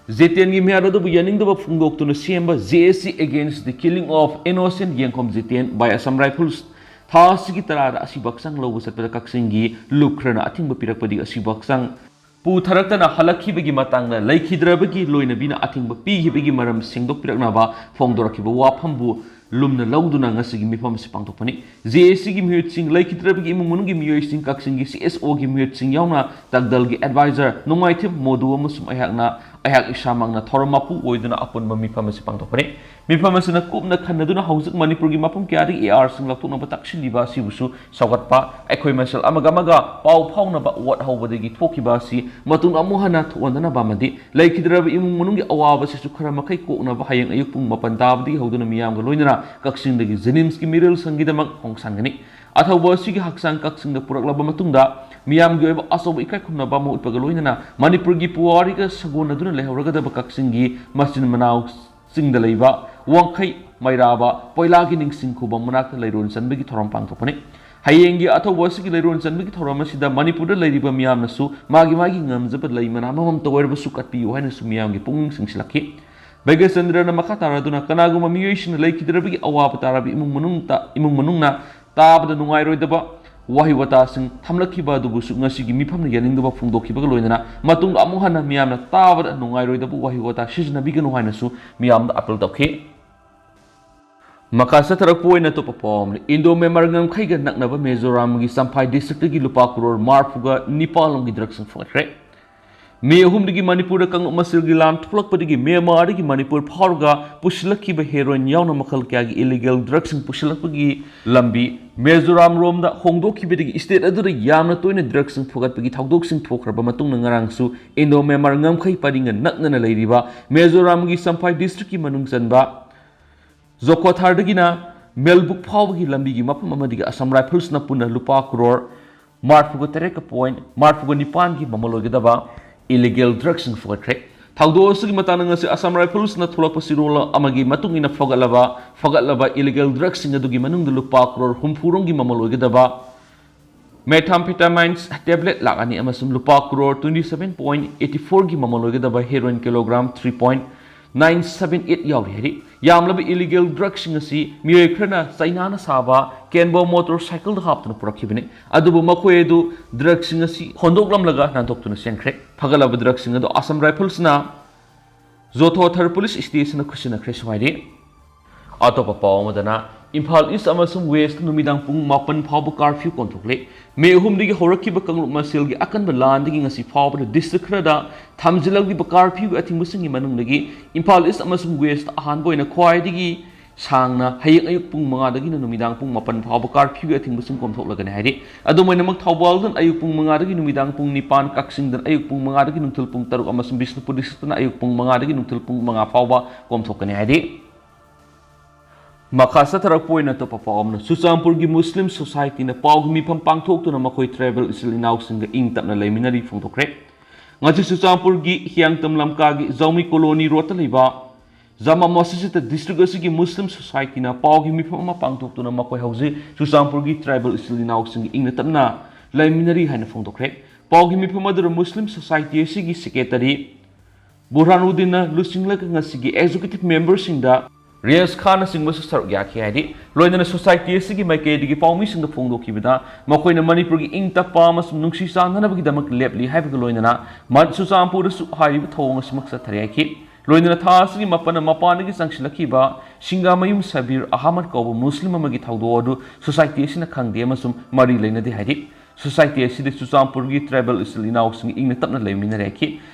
ꯖꯤꯇꯦꯟꯒꯤ ꯃꯤꯍꯥꯠ ꯑꯗꯨꯕꯨ ꯌꯥꯅꯤꯡꯗꯕ ꯐꯣꯡꯗꯣꯛꯇꯨꯅ ꯁꯦꯝꯕ JAC Against the Killing of Innocent ꯌꯦꯡꯈꯣꯝ ꯖꯤꯇꯦꯟ by Assam Rifles ꯊꯥ ꯑꯁꯤꯒꯤ ꯇꯔꯥꯗ ꯑꯁꯤꯕ ꯍꯛꯆꯥꯡ ꯂꯧꯕ ꯆꯠꯄꯗ ꯀꯛꯆꯤꯡꯒꯤ ꯂꯨꯞ ꯈꯔꯅ ꯑꯊꯤꯡꯕ ꯄꯤꯔꯛꯄꯗꯒꯤ ꯑꯁꯤꯕ ꯍꯛꯆꯥꯡ ꯄꯨꯊꯔꯛꯇꯅ ꯍꯜꯂꯛꯈꯤꯕꯒꯤ ꯃꯇꯥꯡꯗ ꯂꯩꯈꯤꯗ꯭ꯔꯕꯒꯤ ꯂꯣꯏꯅꯕꯤꯅ ꯑꯊꯤꯡꯕ ꯄꯤꯈꯤꯕꯒꯤ ꯃꯔꯝ ꯁꯦꯡꯗꯣꯛꯄꯤꯔꯛꯅꯕ ꯐꯣꯡꯗꯣꯔꯛꯈꯤꯕ ꯋꯥꯐꯝꯕꯨ ꯂꯨꯝꯅ ꯂꯧꯗꯨꯅ ꯉꯁꯤꯒꯤ ꯃꯤꯐꯝ ꯑꯁꯤ ꯄꯥꯡꯊꯣꯛꯄꯅꯤ꯫ JACꯒꯤ ꯃꯤꯍꯨꯠꯁꯤꯡ, ꯂꯩꯈꯤꯗ꯭ꯔꯕꯒꯤ ꯏꯃꯨꯡ ꯃꯅꯨꯡꯒꯤ ꯃꯤꯑꯣꯏꯁꯤꯡ, ꯀꯛꯆꯤꯡꯒꯤ CSOꯒꯤ ꯃꯤꯍꯨꯠꯁꯤꯡ ꯌꯥꯎꯅ ꯇꯥꯡꯗꯜꯒꯤ advisor ꯅꯣꯡꯃꯥꯏꯊꯦꯝ ꯃꯣꯗꯨ ꯑꯃꯁꯨꯡ ꯑꯩꯍꯥꯛꯅ ꯑꯩꯍꯥꯛ ꯏꯁꯥꯃꯛꯅ ꯊꯧꯔꯝ ꯃꯄꯨ ꯑꯣꯏꯗꯨꯅ ꯑꯄꯨꯟꯕ ꯃꯤꯐꯝ ꯑꯁꯤ ꯄꯥꯡꯊꯣꯛꯄꯅꯤ꯫ ꯃꯤꯐꯝ ꯑꯁꯤꯅ ꯀꯨꯞꯅ ꯈꯟꯅꯗꯨꯅ ꯍꯧꯖꯤꯛ ꯃꯅꯤꯄꯨꯔꯒꯤ ꯃꯐꯝ ꯀꯌꯥꯗꯒꯤ ARꯁꯤꯡ ꯂꯧꯊꯣꯛꯅꯕ ꯇꯛꯁꯤꯜꯂꯤꯕ ꯑꯁꯤꯕꯨꯁꯨ ꯁꯧꯒꯠꯄ, ꯑꯩꯈꯣꯏ ꯃꯁꯦꯜ ꯑꯃꯒ ꯑꯃꯒ ꯄꯥꯎ ꯐꯥꯎꯅꯕ ꯋꯥꯠꯍꯧꯕꯗꯒꯤ ꯊꯣꯛꯈꯤꯕ ꯑꯁꯤ ꯃꯇꯨꯡ ꯑꯃꯨꯛ ꯍꯟꯅ ꯊꯣꯛꯍꯟꯗꯅꯕ ꯑꯃꯗꯤ ꯂꯩꯈꯤꯗ꯭ꯔꯕ ꯏꯃꯨꯡ ꯃꯅꯨꯡꯒꯤ ꯑꯋꯥꯕꯁꯤꯁꯨ ꯈꯔ ꯃꯈꯩ ꯀꯣꯛꯅꯕ ꯍꯌꯦꯡ ꯑꯌꯨꯛ ꯄꯨꯡ ꯃꯥꯄꯟ ꯇꯥꯕꯗꯒꯤ ꯍꯧꯗꯨꯅ ꯃꯤꯌꯥꯝꯒ ꯂꯣꯏꯅꯅ ꯀꯛꯆꯤꯡꯗꯒꯤ JNIMSꯀꯤ ꯃꯤꯔꯦꯜ ꯁꯪꯒꯤꯗꯃꯛ ꯈꯣꯡꯁꯥꯟꯒꯅꯤ꯫ ꯑꯊꯧꯕ ꯑꯁꯤꯒꯤ ꯍꯛꯆꯥꯡ ꯀꯛꯆꯤꯡꯗ ꯄꯨꯔꯛꯂꯕ ꯃꯇꯨꯡꯗ ꯃꯤꯌꯥꯝꯒꯤ ꯑꯣꯏꯕ ꯑꯆꯧꯕ ꯏꯀꯥꯏ ꯈꯨꯝꯅꯕ ꯑꯃ ꯎꯠꯄꯒ ꯂꯣꯏꯅꯅ ꯃꯅꯤꯄꯨꯔꯒꯤ ꯄꯨꯋꯥꯔꯤꯒ ꯁꯥꯒꯣꯟꯅꯗꯨꯅ ꯂꯩꯍꯧꯔꯒꯗꯕ ꯀꯛꯆꯤꯡꯒꯤ ꯃꯆꯤꯟ ꯃꯅꯥꯎꯁꯤꯡꯗ ꯂꯩꯕ ꯋꯥꯡꯈꯩ ꯃꯩꯔꯥꯕ ꯄꯣꯏꯂꯥꯒꯤ ꯅꯤꯡꯁꯤꯡ ꯈꯨꯕꯝ ꯃꯅꯥꯛꯇ ꯂꯩꯔꯣꯟ ꯆꯟꯕꯒꯤ ꯊꯧꯔꯝ ꯄꯥꯡꯊꯣꯛꯄꯅꯤ꯫ ꯍꯌꯦꯡꯒꯤ ꯑꯊꯧꯕ ꯑꯁꯤꯒꯤ ꯂꯩꯔꯣꯟ ꯆꯟꯕꯒꯤ ꯊꯧꯔꯝ ꯑꯁꯤꯗ ꯃꯅꯤꯄꯨꯔꯗ ꯂꯩꯔꯤꯕ ꯃꯤꯌꯥꯝꯅꯁꯨ ꯃꯥꯒꯤ ꯃꯥꯒꯤ ꯉꯝꯖꯕ ꯂꯩ ꯃꯅꯥ ꯑꯃꯃꯝꯇ ꯑꯣꯏꯔꯕꯁꯨ ꯀꯠꯄꯤꯌꯨ ꯍꯥꯏꯅꯁꯨ ꯃꯤꯌꯥꯝꯒꯤ ꯄꯨꯛꯅꯤꯡ ꯆꯤꯡꯁꯤꯜꯂꯛꯈꯤ꯫ ꯕꯩꯒꯆꯟꯗ꯭ꯔꯅ ꯃꯈꯥ ꯇꯥꯔꯗꯨꯅ ꯀꯅꯥꯒꯨꯝꯕ ꯃꯤꯑꯣꯏꯁꯤꯡꯅ ꯂꯩꯈꯤꯗ꯭ꯔꯕꯒꯤ ꯑꯋꯥꯕ ꯇꯥꯔꯕ ꯏꯃꯨꯡ ꯃꯅꯨꯡꯗ, ꯏꯃꯨꯡ ꯃꯅꯨꯡꯅ ꯇꯥꯕꯗ ꯅꯨꯡꯉꯥꯏꯔꯣꯏꯗꯕ ꯋꯥꯍꯩ ꯋꯥꯇꯥꯁꯤꯡ ꯊꯝꯂꯛꯈꯤꯕ ꯑꯗꯨꯕꯨꯁꯨ ꯉꯁꯤꯒꯤ ꯃꯤꯐꯝꯅ ꯌꯥꯅꯤꯡꯗꯕ ꯐꯣꯡꯗꯣꯛꯈꯤꯕꯒ ꯂꯣꯏꯅꯅ ꯃꯇꯨꯡꯗ ꯑꯃꯨꯛ ꯍꯟꯅ ꯃꯤꯌꯥꯝꯅ ꯇꯥꯕꯗ ꯅꯨꯡꯉꯥꯏꯔꯣꯏꯗꯕ ꯋꯥꯍꯩ ꯋꯥꯇꯥ ꯁꯤꯖꯤꯟꯅꯕꯤꯒꯅꯨ ꯍꯥꯏꯅꯁꯨ ꯃꯤꯌꯥꯝꯗ ꯑꯥꯄꯤꯜ ꯇꯧꯈꯤ꯫ ꯃꯈꯥ ꯆꯠꯊꯔꯛꯄ ꯑꯣꯏꯅ ꯑꯇꯣꯞꯄ ꯄꯥꯎ ꯑꯃꯅꯤ꯫ ꯏꯟꯗꯣ ꯃ꯭ꯌꯥꯟꯃꯥꯔ ꯉꯝꯈꯩꯒ ꯅꯛꯅꯕ ꯃꯤꯖꯣꯔꯥꯝꯒꯤ ꯆꯝꯐꯥꯏ ꯗꯤꯁꯇ꯭ꯔꯤꯛꯇꯒꯤ ꯂꯨꯄꯥ ꯀꯔꯣꯔ ꯃꯔꯤꯐꯨꯒ ꯅꯤꯄꯥꯟ ꯂꯣꯝꯒꯤ ꯗ꯭ꯔꯒꯁꯤꯡ ꯐꯥꯒꯠꯈ꯭ꯔꯦ꯫ ꯃꯦ ꯑꯍꯨꯝꯗꯒꯤ ꯃꯅꯤꯄꯨꯔꯗ ꯀꯥꯡꯂꯨꯞ ꯃꯁꯦꯜꯒꯤ ꯂꯥꯟ ꯊꯣꯛꯂꯛꯄꯗꯒꯤ ꯃ꯭ꯌꯥꯟꯃꯥꯔꯗꯒꯤ ꯃꯅꯤꯄꯨꯔ ꯐꯥꯎꯔꯒ ꯄꯨꯁꯤꯜꯂꯛꯈꯤꯕ ꯍꯦꯔꯣꯏꯟ ꯌꯥꯎꯅ ꯃꯈꯜ ꯀꯌꯥꯒꯤ ꯏꯂꯤꯒꯦꯜ ꯗ꯭ꯔꯒꯁꯤꯡ ꯄꯨꯁꯤꯜꯂꯛꯄꯒꯤ ꯂꯝꯕꯤ ꯃꯤꯖꯣꯔꯥꯝ ꯔꯣꯝꯗ ꯍꯣꯡꯗꯣꯛꯈꯤꯕꯗꯒꯤ ꯁ꯭ꯇꯦꯠ ꯑꯗꯨꯗ ꯌꯥꯝꯅ ꯇꯣꯏꯅ ꯗ꯭ꯔꯒꯁꯤꯡ ꯐꯨꯒꯠꯄꯒꯤ ꯊꯧꯗꯣꯛꯁꯤꯡ ꯊꯣꯛꯈ꯭ꯔꯕ ꯃꯇꯨꯡꯗ ꯉꯔꯥꯡꯁꯨ ꯏꯟꯗꯣ ꯃ꯭ꯌꯥꯟꯃꯥꯔ ꯉꯝꯈꯩ ꯄꯔꯤꯡꯒ ꯅꯛꯅꯅ ꯂꯩꯔꯤꯕ ꯃꯤꯖꯣꯔꯥꯝꯒꯤ ꯆꯝꯐꯥꯏ ꯗꯤꯁꯇ꯭ꯔꯤꯛꯀꯤ ꯃꯅꯨꯡ ꯆꯟꯕ ꯖꯣꯈꯣꯊꯥꯔꯗꯒꯤꯅ ꯃꯦꯜꯕꯨꯛ ꯐꯥꯎꯕꯒꯤ ꯂꯝꯕꯤꯒꯤ ꯃꯐꯝ ꯑꯃꯗꯒꯤ ꯑꯁꯥꯝ ꯔꯥꯏꯐꯜꯁꯅ ꯄꯨꯟꯅ ꯂꯨꯄꯥ ꯀ꯭ꯔꯣꯔ ꯃꯔꯤꯐꯨꯒ ꯇꯔꯦꯠꯀ ꯄꯣꯏꯟ ꯃꯔꯤꯐꯨꯒ ꯅꯤꯄꯥꯟꯒꯤ ꯃꯃꯜ ꯑꯣꯏꯒꯗꯕ ꯏꯂꯤꯒꯦꯜ ꯗ꯭ꯔꯒꯁꯤꯡ ꯐꯒꯠꯈ꯭ꯔꯦ꯫ ꯊꯧꯗꯣꯛ ꯑꯁꯤꯒꯤ ꯃꯇꯥꯡꯗ ꯉꯁꯤ ꯑꯁꯥꯝ ꯔꯥꯏꯐꯜꯁꯅ ꯊꯣꯛꯂꯛꯄ ꯆꯦꯔꯣꯜ ꯑꯃꯒꯤ ꯃꯇꯨꯡ ꯏꯟꯅ ꯐꯒꯠꯂꯕ, ꯐꯒꯠꯂꯕ ꯏꯂꯤꯒꯦꯜ ꯗ꯭ꯔꯒꯁꯤꯡ ꯑꯗꯨꯒꯤ ꯃꯅꯨꯡꯗ ꯂꯨꯄꯥ ꯀ꯭ꯔꯣꯔ ꯍꯨꯝꯐꯨ ꯔꯣꯝꯒꯤ ꯃꯃꯜ ꯑꯣꯏꯒꯗꯕ methamphetamines tablet ꯂꯥꯛ ꯑꯅꯤ ꯑꯃꯁꯨꯡ ꯂꯨꯄꯥ crore twenty seven point eighty four ꯒꯤ ꯃꯃꯜ ꯑꯣꯏꯒꯗꯕ heroine kilogram three point nine seven eight ꯌꯥꯎꯔꯤ ꯍꯥꯏꯔꯤ꯫ ꯌꯥꯝꯂꯕ ꯏꯂꯤꯒꯦꯜ ꯗ꯭ꯔꯒꯁꯤꯡ ꯑꯁꯤ ꯃꯤꯑꯣꯏ ꯈꯔꯅ ꯆꯩꯅꯥꯅ ꯁꯥꯕ ꯀꯦꯟꯕꯣ ꯃꯣꯇꯣꯔ ꯁꯥꯏꯀꯜꯗ ꯍꯥꯞꯇꯨꯅ ꯄꯨꯔꯛꯈꯤꯕꯅꯤ꯫ ꯑꯗꯨꯕꯨ ꯃꯈꯣꯏ ꯑꯗꯨ ꯗ꯭ꯔꯒꯁꯤꯡ ꯑꯁꯤ ꯍꯣꯟꯗꯣꯛꯂꯝꯂꯒ ꯅꯥꯟꯊꯣꯛꯇꯨꯅ ꯆꯦꯟꯈ꯭ꯔꯦ꯫ ꯐꯒꯠꯂꯕ ꯗ꯭ꯔꯒꯁꯤꯡ ꯑꯗꯨ ꯑꯁꯥꯝ ꯔꯥꯏꯐꯜꯁꯅ ꯖꯣꯊꯣꯊꯔ ꯄꯨꯂꯤꯁ ꯁ꯭ꯇꯦꯁꯟꯗ ꯈꯨꯠꯁꯤꯟꯅꯈ꯭ꯔꯦꯁꯨ ꯍꯥꯏꯔꯤ꯫ ꯑꯇꯣꯞꯄ ꯄꯥꯎ ꯑꯃꯗꯅ, ꯏꯝꯐꯥꯜ ꯏꯁ ꯑꯃꯁꯨꯡ ꯋꯦꯁꯇ ꯅꯨꯃꯤꯗꯥꯡ ꯄꯨꯡ ꯃꯥꯄꯟ ꯐꯥꯎꯕ ꯀꯥꯔꯐ꯭ꯌꯨ ꯀꯣꯝꯊꯣꯛꯂꯦ꯫ ꯃꯦ ꯑꯍꯨꯝꯗꯒꯤ ꯍꯧꯔꯛꯈꯤꯕ ꯀꯥꯡꯂꯨꯞ ꯃꯁꯦꯜꯒꯤ ꯑꯀꯟꯕ ꯂꯥꯟꯗꯒꯤ ꯉꯁꯤ ꯐꯥꯎꯕꯗ ꯗꯤꯁꯇ꯭ꯔꯤꯛ ꯈꯔꯗ ꯊꯝꯖꯤꯜꯂꯛꯂꯤꯕ ꯀꯥꯔꯐ꯭ꯌꯨꯒꯤ ꯑꯊꯤꯡꯕꯁꯤꯡꯒꯤ ꯃꯅꯨꯡꯗꯒꯤ ꯏꯝꯐꯥꯜ ꯏꯁ ꯑꯃꯁꯨꯡ ꯋꯦꯁꯇ ꯑꯍꯥꯟꯕ ꯑꯣꯏꯅ ꯈ꯭ꯋꯥꯏꯗꯒꯤ ꯁꯥꯡꯅ ꯍꯌꯦꯡ ꯑꯌꯨꯛ ꯄꯨꯡ ꯃꯉꯥꯗꯒꯤꯅ ꯅꯨꯃꯤꯗꯥꯡ ꯄꯨꯡ ꯃꯥꯄꯟ ꯐꯥꯎꯕ ꯀꯥꯔꯐ꯭ꯌꯨꯒꯤ ꯑꯊꯤꯡꯕꯁꯤꯡ ꯀꯣꯝꯊꯣꯛꯂꯒꯅꯤ ꯍꯥꯏꯔꯤ꯫ ꯑꯗꯨꯝ ꯑꯣꯏꯅꯃꯛ ꯊꯧꯕꯥꯜꯗꯅ ꯑꯌꯨꯛ ꯄꯨꯡ ꯃꯉꯥꯗꯒꯤ ꯅꯨꯃꯤꯗꯥꯡ ꯄꯨꯡ ꯅꯤꯄꯥꯟ, ꯀꯛꯆꯤꯡꯗꯅ ꯑꯌꯨꯛ ꯄꯨꯡ ꯃꯉꯥꯗꯒꯤ ꯅꯨꯡꯊꯤꯜ ꯄꯨꯡ ꯇꯔꯨꯛ ꯑꯃꯁꯨꯡ ꯕꯤꯁꯅꯨꯄꯨꯔ ꯗꯤꯁꯇ꯭ꯔꯤꯛꯇꯅ ꯑꯌꯨꯛ ꯄꯨꯡ ꯃꯉꯥꯗꯒꯤ ꯅꯨꯡꯊꯤꯜ ꯄꯨꯡ ꯃꯉꯥ ꯐꯥꯎꯕ ꯀꯣꯝꯊꯣꯛꯀꯅꯤ ꯍꯥꯏꯔꯤ꯫ ꯃꯈꯥ ꯆꯠꯊꯔꯛꯄ ꯑꯣꯏꯅ ꯑꯇꯣꯞꯄ ꯄꯥꯎ ꯑꯃꯅ, ꯆꯨꯔꯆꯥꯟꯄꯨꯔꯒꯤ ꯃꯨꯁꯂꯤꯝ ꯁꯣꯁꯥꯏꯇꯤꯅ ꯄꯥꯎꯒꯤ ꯃꯤꯐꯝ ꯄꯥꯡꯊꯣꯛꯇꯨꯅ ꯃꯈꯣꯏ ꯇ꯭ꯔꯥꯏꯕꯦꯜ ꯏꯆꯤꯜ ꯏꯅꯥꯎꯁꯤꯡꯒ ꯏꯪ ꯇꯞꯅ ꯂꯩꯃꯤꯟꯅꯔꯤ ꯐꯣꯡꯗꯣꯛꯈ꯭ꯔꯦ꯫ ꯉꯁꯤ ꯆꯨꯔꯆꯥꯟꯄꯨꯔꯒꯤ ꯍꯤꯌꯥꯡꯇꯝ ꯂꯝꯀꯥꯒꯤ ꯖꯥꯎꯃꯤ ꯀꯣꯂꯣꯅꯤ ꯔꯣꯗꯇ ꯂꯩꯕ ꯖꯃꯥ ꯃꯁꯖꯤꯗꯇ ꯗꯤꯁꯇ꯭ꯔꯤꯛ ꯑꯁꯤꯒꯤ ꯃꯨꯁꯂꯤꯝ ꯁꯣꯁꯥꯏꯇꯤꯅ ꯄꯥꯎꯒꯤ ꯃꯤꯐꯝ ꯑꯃ ꯄꯥꯡꯊꯣꯛꯇꯨꯅ ꯃꯈꯣꯏ ꯍꯧꯖꯤꯛ ꯆꯨꯔꯆꯥꯟꯄꯨꯔꯒꯤ ꯇ꯭ꯔꯥꯏꯕꯦꯜ ꯏꯆꯤꯜ ꯏꯅꯥꯎꯁꯤꯡꯒ ꯏꯪꯅ ꯇꯞꯅ ꯂꯩꯃꯤꯟꯅꯔꯤ ꯍꯥꯏꯅ ꯐꯣꯡꯗꯣꯛꯈ꯭ꯔꯦ꯫ ꯄꯥꯎꯒꯤ ꯃꯤꯐꯝ ꯑꯗꯨꯗ ꯃꯨꯁꯂꯤꯝ ꯁꯣꯁꯥꯏꯇꯤ ꯑꯁꯤꯒꯤ ꯁꯦꯀ꯭ꯔꯦꯇꯔꯤ ꯕꯨꯔꯍꯥꯅꯨꯗꯤꯟꯅ ꯂꯨꯆꯤꯡꯂꯒ ꯉꯁꯤꯒꯤ ꯑꯦꯛꯖꯤꯀ꯭ꯌꯨꯇꯤꯚ ꯃꯦꯝꯕꯔꯁꯤꯡꯗ ꯔꯤꯌꯥꯖ ꯈꯥꯟꯅꯆꯤꯡꯕꯁꯨ ꯁꯔꯨꯛ ꯌꯥꯈꯤ ꯍꯥꯏꯔꯤ꯫ ꯂꯣꯏꯅꯅ ꯁꯣꯁꯥꯏꯇꯤ ꯑꯁꯤꯒꯤ ꯃꯥꯏꯀꯩꯗꯒꯤ ꯄꯥꯎꯃꯤꯁꯤꯡꯗ ꯐꯣꯡꯗꯣꯛꯈꯤꯕꯗ ꯃꯈꯣꯏꯅ ꯃꯅꯤꯄꯨꯔꯒꯤ ꯏꯪ ꯇꯞꯄ ꯑꯃꯁꯨꯡ ꯅꯨꯡꯁꯤ ꯆꯥꯟꯅꯅꯕꯒꯤꯗꯃꯛ ꯂꯦꯞꯂꯤ ꯍꯥꯏꯕꯒ ꯂꯣꯏꯅꯅ ꯃ-, ꯆꯨꯔꯆꯥꯟꯄꯨꯔꯗꯁꯨ ꯍꯥꯏꯔꯤꯕ ꯊꯧꯑꯣꯡ ꯑꯁꯤꯃꯛ ꯆꯠꯊꯔꯤ ꯍꯥꯏꯈꯤ꯫ ꯂꯣꯏꯅꯅ ꯊꯥ ꯑꯁꯤꯒꯤ ꯃꯥꯄꯟꯅ ꯃꯄꯥꯟꯗꯒꯤ ꯆꯪꯁꯤꯜꯂꯛꯈꯤꯕ ꯁꯤꯡꯒꯥꯃꯌꯨꯝ ꯁꯕꯤꯔ ꯑꯍꯃꯗ ꯀꯧꯕ ꯃꯨꯁꯂꯤꯝ ꯑꯃꯒꯤ ꯊꯧꯗꯣꯛ ꯑꯗꯨ ꯁꯣꯁꯥꯏꯇꯤ ꯑꯁꯤꯅ ꯈꯪꯗꯦ ꯑꯃꯁꯨꯡ ꯃꯔꯤ ꯂꯩꯅꯗꯦ ꯍꯥꯏꯔꯤ꯫ ꯁꯣꯁꯥꯏꯇꯤ ꯑꯁꯤꯗ ꯆꯨꯔꯆꯥꯟꯄꯨꯔꯒꯤ ꯇ꯭ꯔꯥꯏꯕꯦꯜ ꯏꯆꯤꯜ ꯏꯅꯥꯎꯁꯤꯡ ꯏꯪꯅ ꯇꯞꯅ ꯂꯩꯃꯤꯟꯅꯔꯦ ꯍꯥꯏꯈꯤ꯫